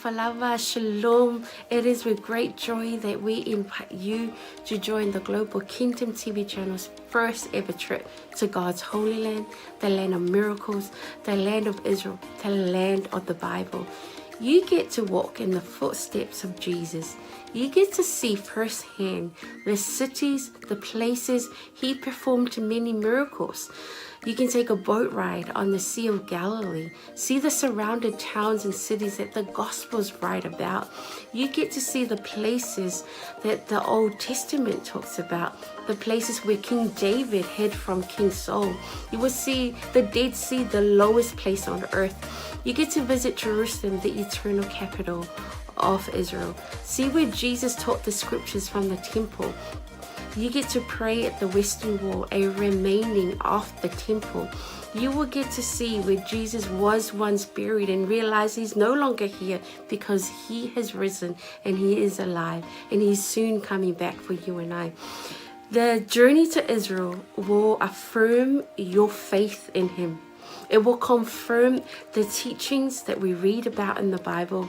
Talofa lava, Shalom. It is with great joy that we invite you to join the Global Kingdom TV channel's first ever trip to God's Holy Land, the land of miracles, the land of Israel, the land of the Bible. You get to walk in the footsteps of Jesus. You get to see firsthand the cities, the places he performed many miracles. You can take a boat ride on the Sea of Galilee, see the surrounded towns and cities that the Gospels write about. You get to see the places that the Old Testament talks about, the places where King David hid from King Saul. You will see the Dead Sea, the lowest place on earth. You get to visit Jerusalem, the eternal capital of Israel. See where Jesus taught the scriptures from the temple. You get to pray at the Western Wall, a remaining of the temple. You will get to see where Jesus was once buried and realize he's no longer here because he has risen and he is alive and he's soon coming back for you and I. The journey to Israel will affirm your faith in him. It will confirm the teachings that we read about in the Bible.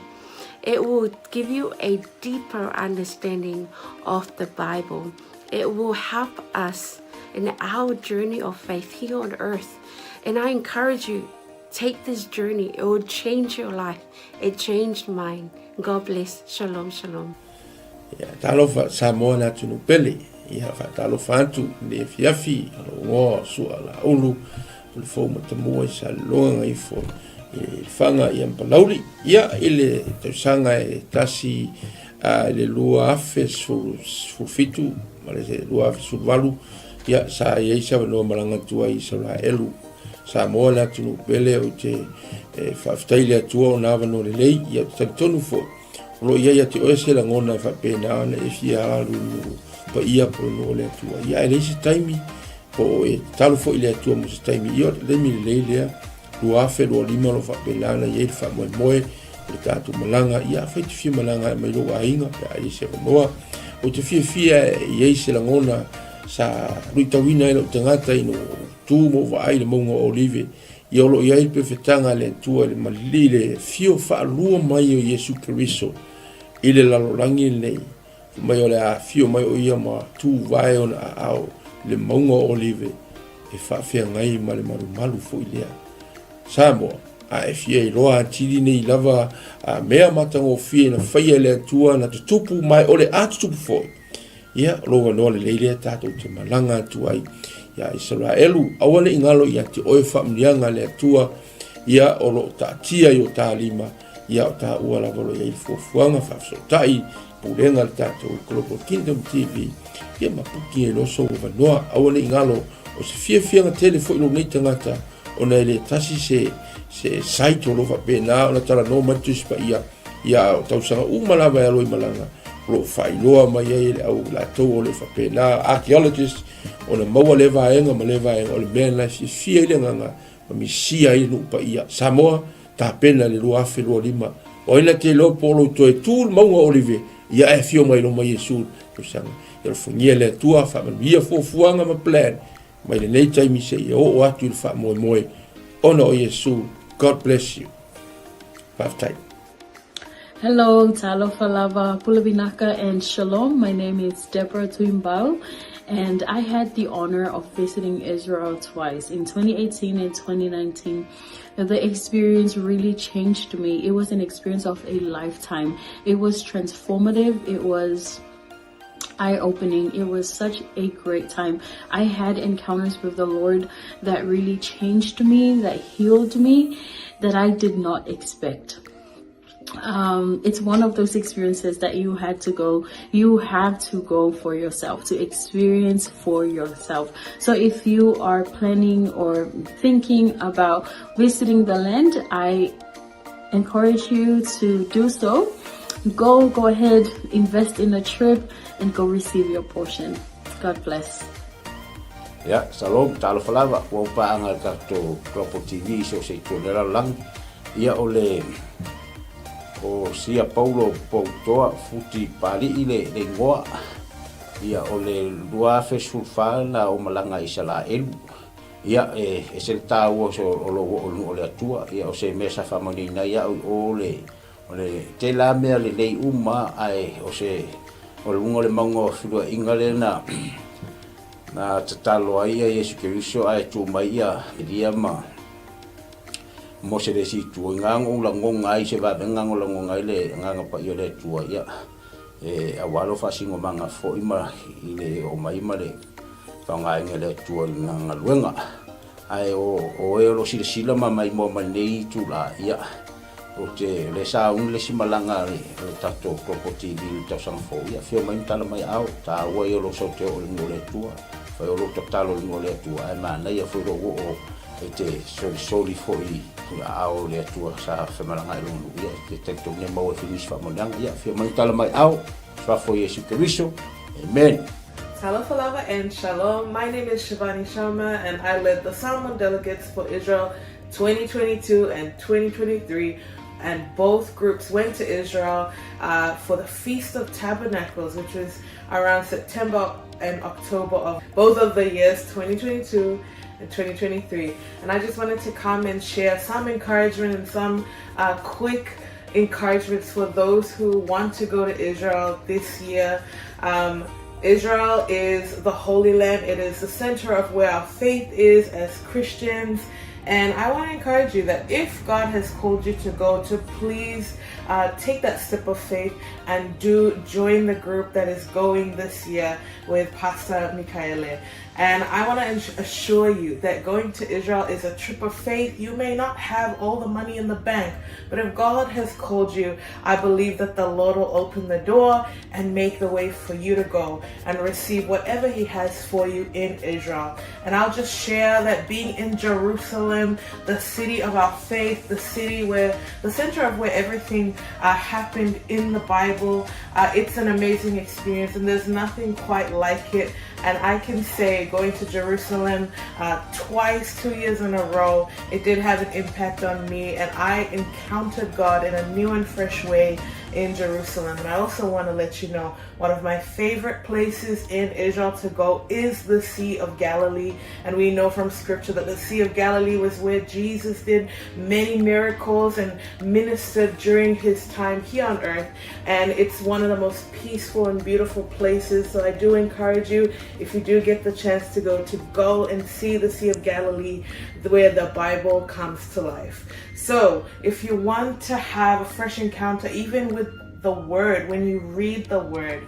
It will give you a deeper understanding of the Bible. It will help us in our journey of faith here on earth. And I encourage you, take this journey. It will change your life. It changed mine. God bless. Shalom, shalom. Ia, talofa Samoa le atunuu pele. Ia, faatalofa atu i le afiafi a lou igoa o Sua Laulu, o le fou matamua i Saleloga Gagaifo i Lefaga ia ma Palauli. Ia, i le tausaga e tasi i le 2017 ma le 2018, ia, sa i ai se avanoa malaga atu ai i Isaraelu. Samoa le atunuu pele, ou te faafetai i le Atua ona avanoa lelei, ia, ou te talitonu foi, O lo o i ai ia te oe se lagona e faapena ona e fia alu i nuu paia po o le nuu o le Atua. Ia ae leai se taimi po o e tatalo foi i le Atua mo se taimi. Ia o le taimi lelei lea, 2025 o lo o faapena ona i ai le faamoemoe o le tatou malaga. Ia afai e te fia malaga e aumai lou aiga pe a i ai se avanoa. Ou te fiafia e i ai se lagona sa luitauina ai lou tagata ina ua ou tu ma ou vaai i le mauga o Olive. Ia o lo o i ai le pefetaga a le Atua i le malili le afio faalua mai o Iesu Keriso i le lalolagi lenei, fai mai o le a afio mai o ia ma tuvae ona aao i le mauga o Olive e faafeagai ma le malumalu foi lea. Samoa, a e fia iloa atili nei lava a mea matagofie na faia e le Atua na tutupu ma o le a tutupu foi, Ia, o lou avanoa lelei lea tatou te malaga atu ai ia Isaraelu. Aua ne i galo ia te oe faamanuiaga a le Atua, ia o lo o taatia i o ta lima, ia o taua lava o lo o i ai le fuafuaga faafesootai pulega a le tatou Global Kingdom TV, ia ma puki ai loa sou avanoa. Aua ne i galo, o se fiafiaga tele foi lou nei tagata, ona e le tasi se, se site o lo o faapena ona talanoa mai le Tusi Paia, Ia, o tausaga uma lava e alo i malaga, o lo o faailoa mai ai e le au latou o le faapena, archaeologist, ona maua lea vaega ma lea vaega, o le mea lena e fiafia ai le agaga ma misia ai le nuu paia. Samoa, tapena i le 2025. O ai na te iloa po o lou toe tu le mauga o Olive, ia ae afio mai loma Iesu i le tausaga. Ia alofagia le Atua, faamanuia fuafuaga ma plan mai lenei taimi seia oo atu i le faamoemoe ona o Iesu. God bless you. Faafetai. Hello, talofa lava, pule vinaka and shalom. My name is Deborah Tuimbau and I had the honor of visiting Israel twice in 2018 and 2019. The experience really changed me. It was an experience of a lifetime. It was transformative. It was eye-opening. It was such a great time. I had encounters with the Lord that really changed me, that healed me, that I did not expect. It's one of those experiences that you had to go, you have to go for yourself, to experience for yourself. So if you are planning or thinking about visiting the land, I encourage you to do so. Go, go ahead, invest in a trip and go receive your portion. God bless. Ia, shalom, talofa lava, ua ou paaga i le tatou Global TV i so o se itu o le lalolagi. Ia, o le, o Sia Paulo Poutoa Futi Pali'i le, le igoa. Ia, o le 2014 na ou malaga i Isalaelu. Ia, e ese le taua o lou oo i le nuu o le Atua. Ia, o se mea sa faamanuiaina ai au i o le O le tele lava mea lelei uma ae o se o luga o le mauga o feluaiga lea na na tatalo ai ia Iesu Keriso ae tu mai ia Elia ma Mose i le isi itu. I na ou lagona ai se vavega na lagona ai le Agaga Paia o le Atua ia e aua lou faasinomaga foi ma i le oo mai ma le faaaogaina e le Atua i lana galuega. Ae o oe o lo o silasila ma maimoa mai lenei itula, ia, ou te, o lea sa auni le isi malaga a le, a le tatou Global TV i le tausaga fou, ia, afio mai ma tala mai aao, taua ia o lou sau te oo i le nuu o le Atua, fai o lou tatalo i le nuu o le Atua, ae manaia foi lou oo e te solisoli foi i aao o le Atua sa femalagaai i lona nuu, ia, e te talitonu e maua ai foi nisi faamanuiaga, ia, afio mai ma tala mai aao, Suafa o Iesu Keriso. Amen. Talofa lava and shalom. My name is Shivani Sharma and I led the Samoan delegates for Israel 2022 and 2023 and both groups went to Israel uh, for the Feast of Tabernacles, which was around September and October of both of the years 2022 and 2023. And I just wanted to come and share some encouragement and some uh, quick encouragements for those who want to go to Israel this year. Um, Israel is the Holy Land. It is the center of where our faith is as Christians. And I want to encourage you that if God has called you to go, to please uh, take that step of faith and do join the group that is going this year with Pastor Mikaele. And I want to assure you that going to Israel is a trip of faith. You may not have all the money in the bank, but if God has called you, I believe that the Lord will open the door and make the way for you to go and receive whatever He has for you in Israel. And I'll just share that being in Jerusalem, the city of our faith, the city where the center of where everything uh, happened in the Bible, uh, it's an amazing experience, and there's nothing quite like it. And I can say going to Jerusalem uh, twice, 2 years in a row, it did have an impact on me. And I encountered God in a new and fresh way in Jerusalem. And I also want to let you know one of my favorite places in Israel to go is the Sea of Galilee. And we know from scripture that the Sea of Galilee was where Jesus did many miracles and ministered during his time here on earth. And it's one of the most peaceful and beautiful places. So I do encourage you, if you do get the chance to go, to go and see the Sea of Galilee, where the Bible comes to life. So if you want to have a fresh encounter, even with the Word, when you read the Word,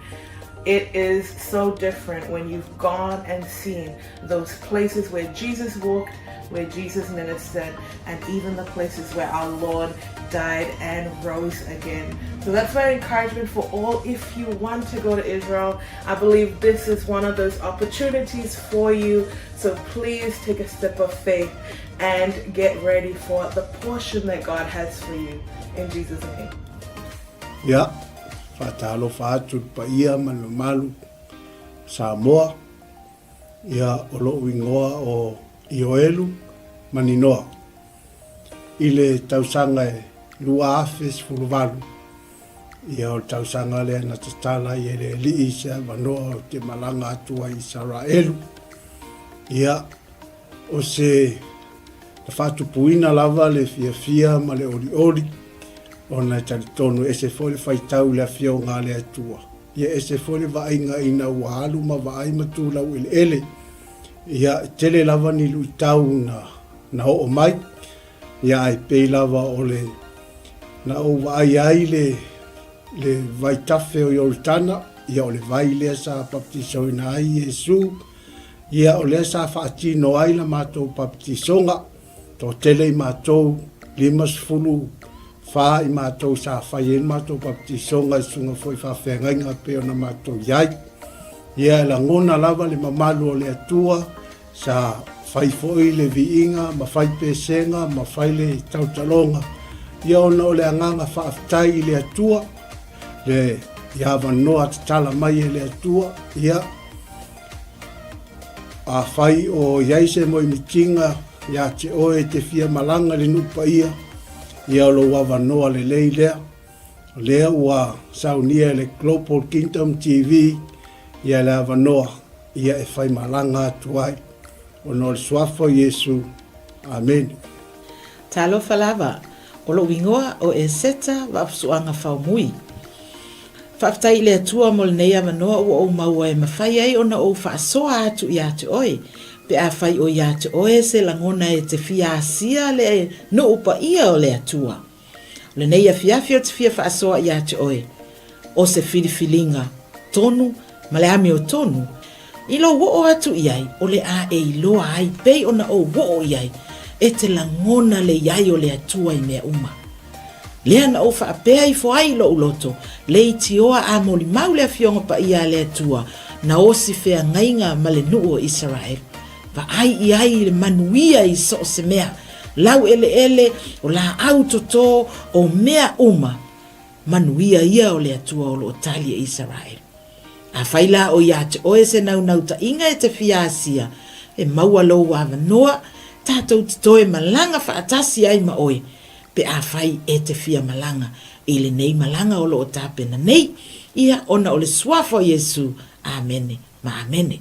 it is so different when you've gone and seen those places where Jesus walked, where Jesus ministered, and even the places where our Lord died and rose again. So that's my encouragement for all. If you want to go to Israel, I believe this is one of those opportunities for you. So please take a step of faith and get ready for the portion that God has for you. In Jesus' name. Ia, faatalofa atu i le paia ma le mamalu o Samoa, ia o lo'u igoa o Ioelu Maninoa. I le tausaga e 2018, ia o le tausaga lea na tatala ai e le Alii se avanoa ou te malaga atu ai i Isaraelu. Ia, O se na faatupuina lava le fiafia ma le olioli, ona e talitonu e ese foi le faitau i le Afioga a le Atua, ia ese foi le vaaiga ina ua alu ma vaai ma tu laueleele. Ia, e tele lava ni luitau na, na oo mai, ia ae pei lava o le na ou vaai ai le, le vaitafe o Ioritana, ia o le vai lea sa baptisoina ai Iesu, Ia, o lea sa faatino ai la matou papatisoga, toatele i matou, 54 i matou sa fai ai le matou papatisoga i susuga foi i faafeagaiga e pei ona matou i ai. Ia, e lagona lava le mamalu o le Atua, sa fai foi le viiga ma fai pesega ma fai le tautaloga, ia ona o le agaga faafetai i le Atua, le i avanoa tatala mai e le Atua, ia, Afai o i ai se moemitiga ia te oe e te fia malaga i le nuu paia, ia o lou avanoa lelei lea. O lea ua saunia e le Global Kingdom TV ia le avanoa ia e fai malaga atu ai. Ona o le Suafa o Iesu. Amene. Talofa lava. O lou igoa o Eseta Vaafusuaga Faumui. Faafetai i le Atua mo lenei avanoa ua ou maua e mafai ai ona ou faasoa atu ia te oe, pe afai o ia te oe se lagona e te fia asia le nuu paia o le Atua. O lenei afiafi ou te fia faasoa ia te oe, o se filifiliga tonu ma le amiotonu, i lou oo atu i ai o le a e iloa ai pei ona ou oo i ai, e te lagona le i ai o le Atua i mea uma. Lea na ou faapea ifo ai i lou loto, leitioa a molimau le Afioga Paia a le Atua, na osi feagaiga ma le nuu o Isaraelu. Vaai i ai i le manuia i so o se mea, laueleele, o laau toto, o mea uma, manuia ia o le Atua o lo o tali e Isaraelu. Afai la o ia te oe se naunautai-ga e te fia asia, e maua lou avanoa, tatou te toe malaga faatasi ai ma oe, pe afai e te fia malaga i lenei malaga o lo o tapena nei, ia ona o le Suafa o Iesu. Amene ma amene.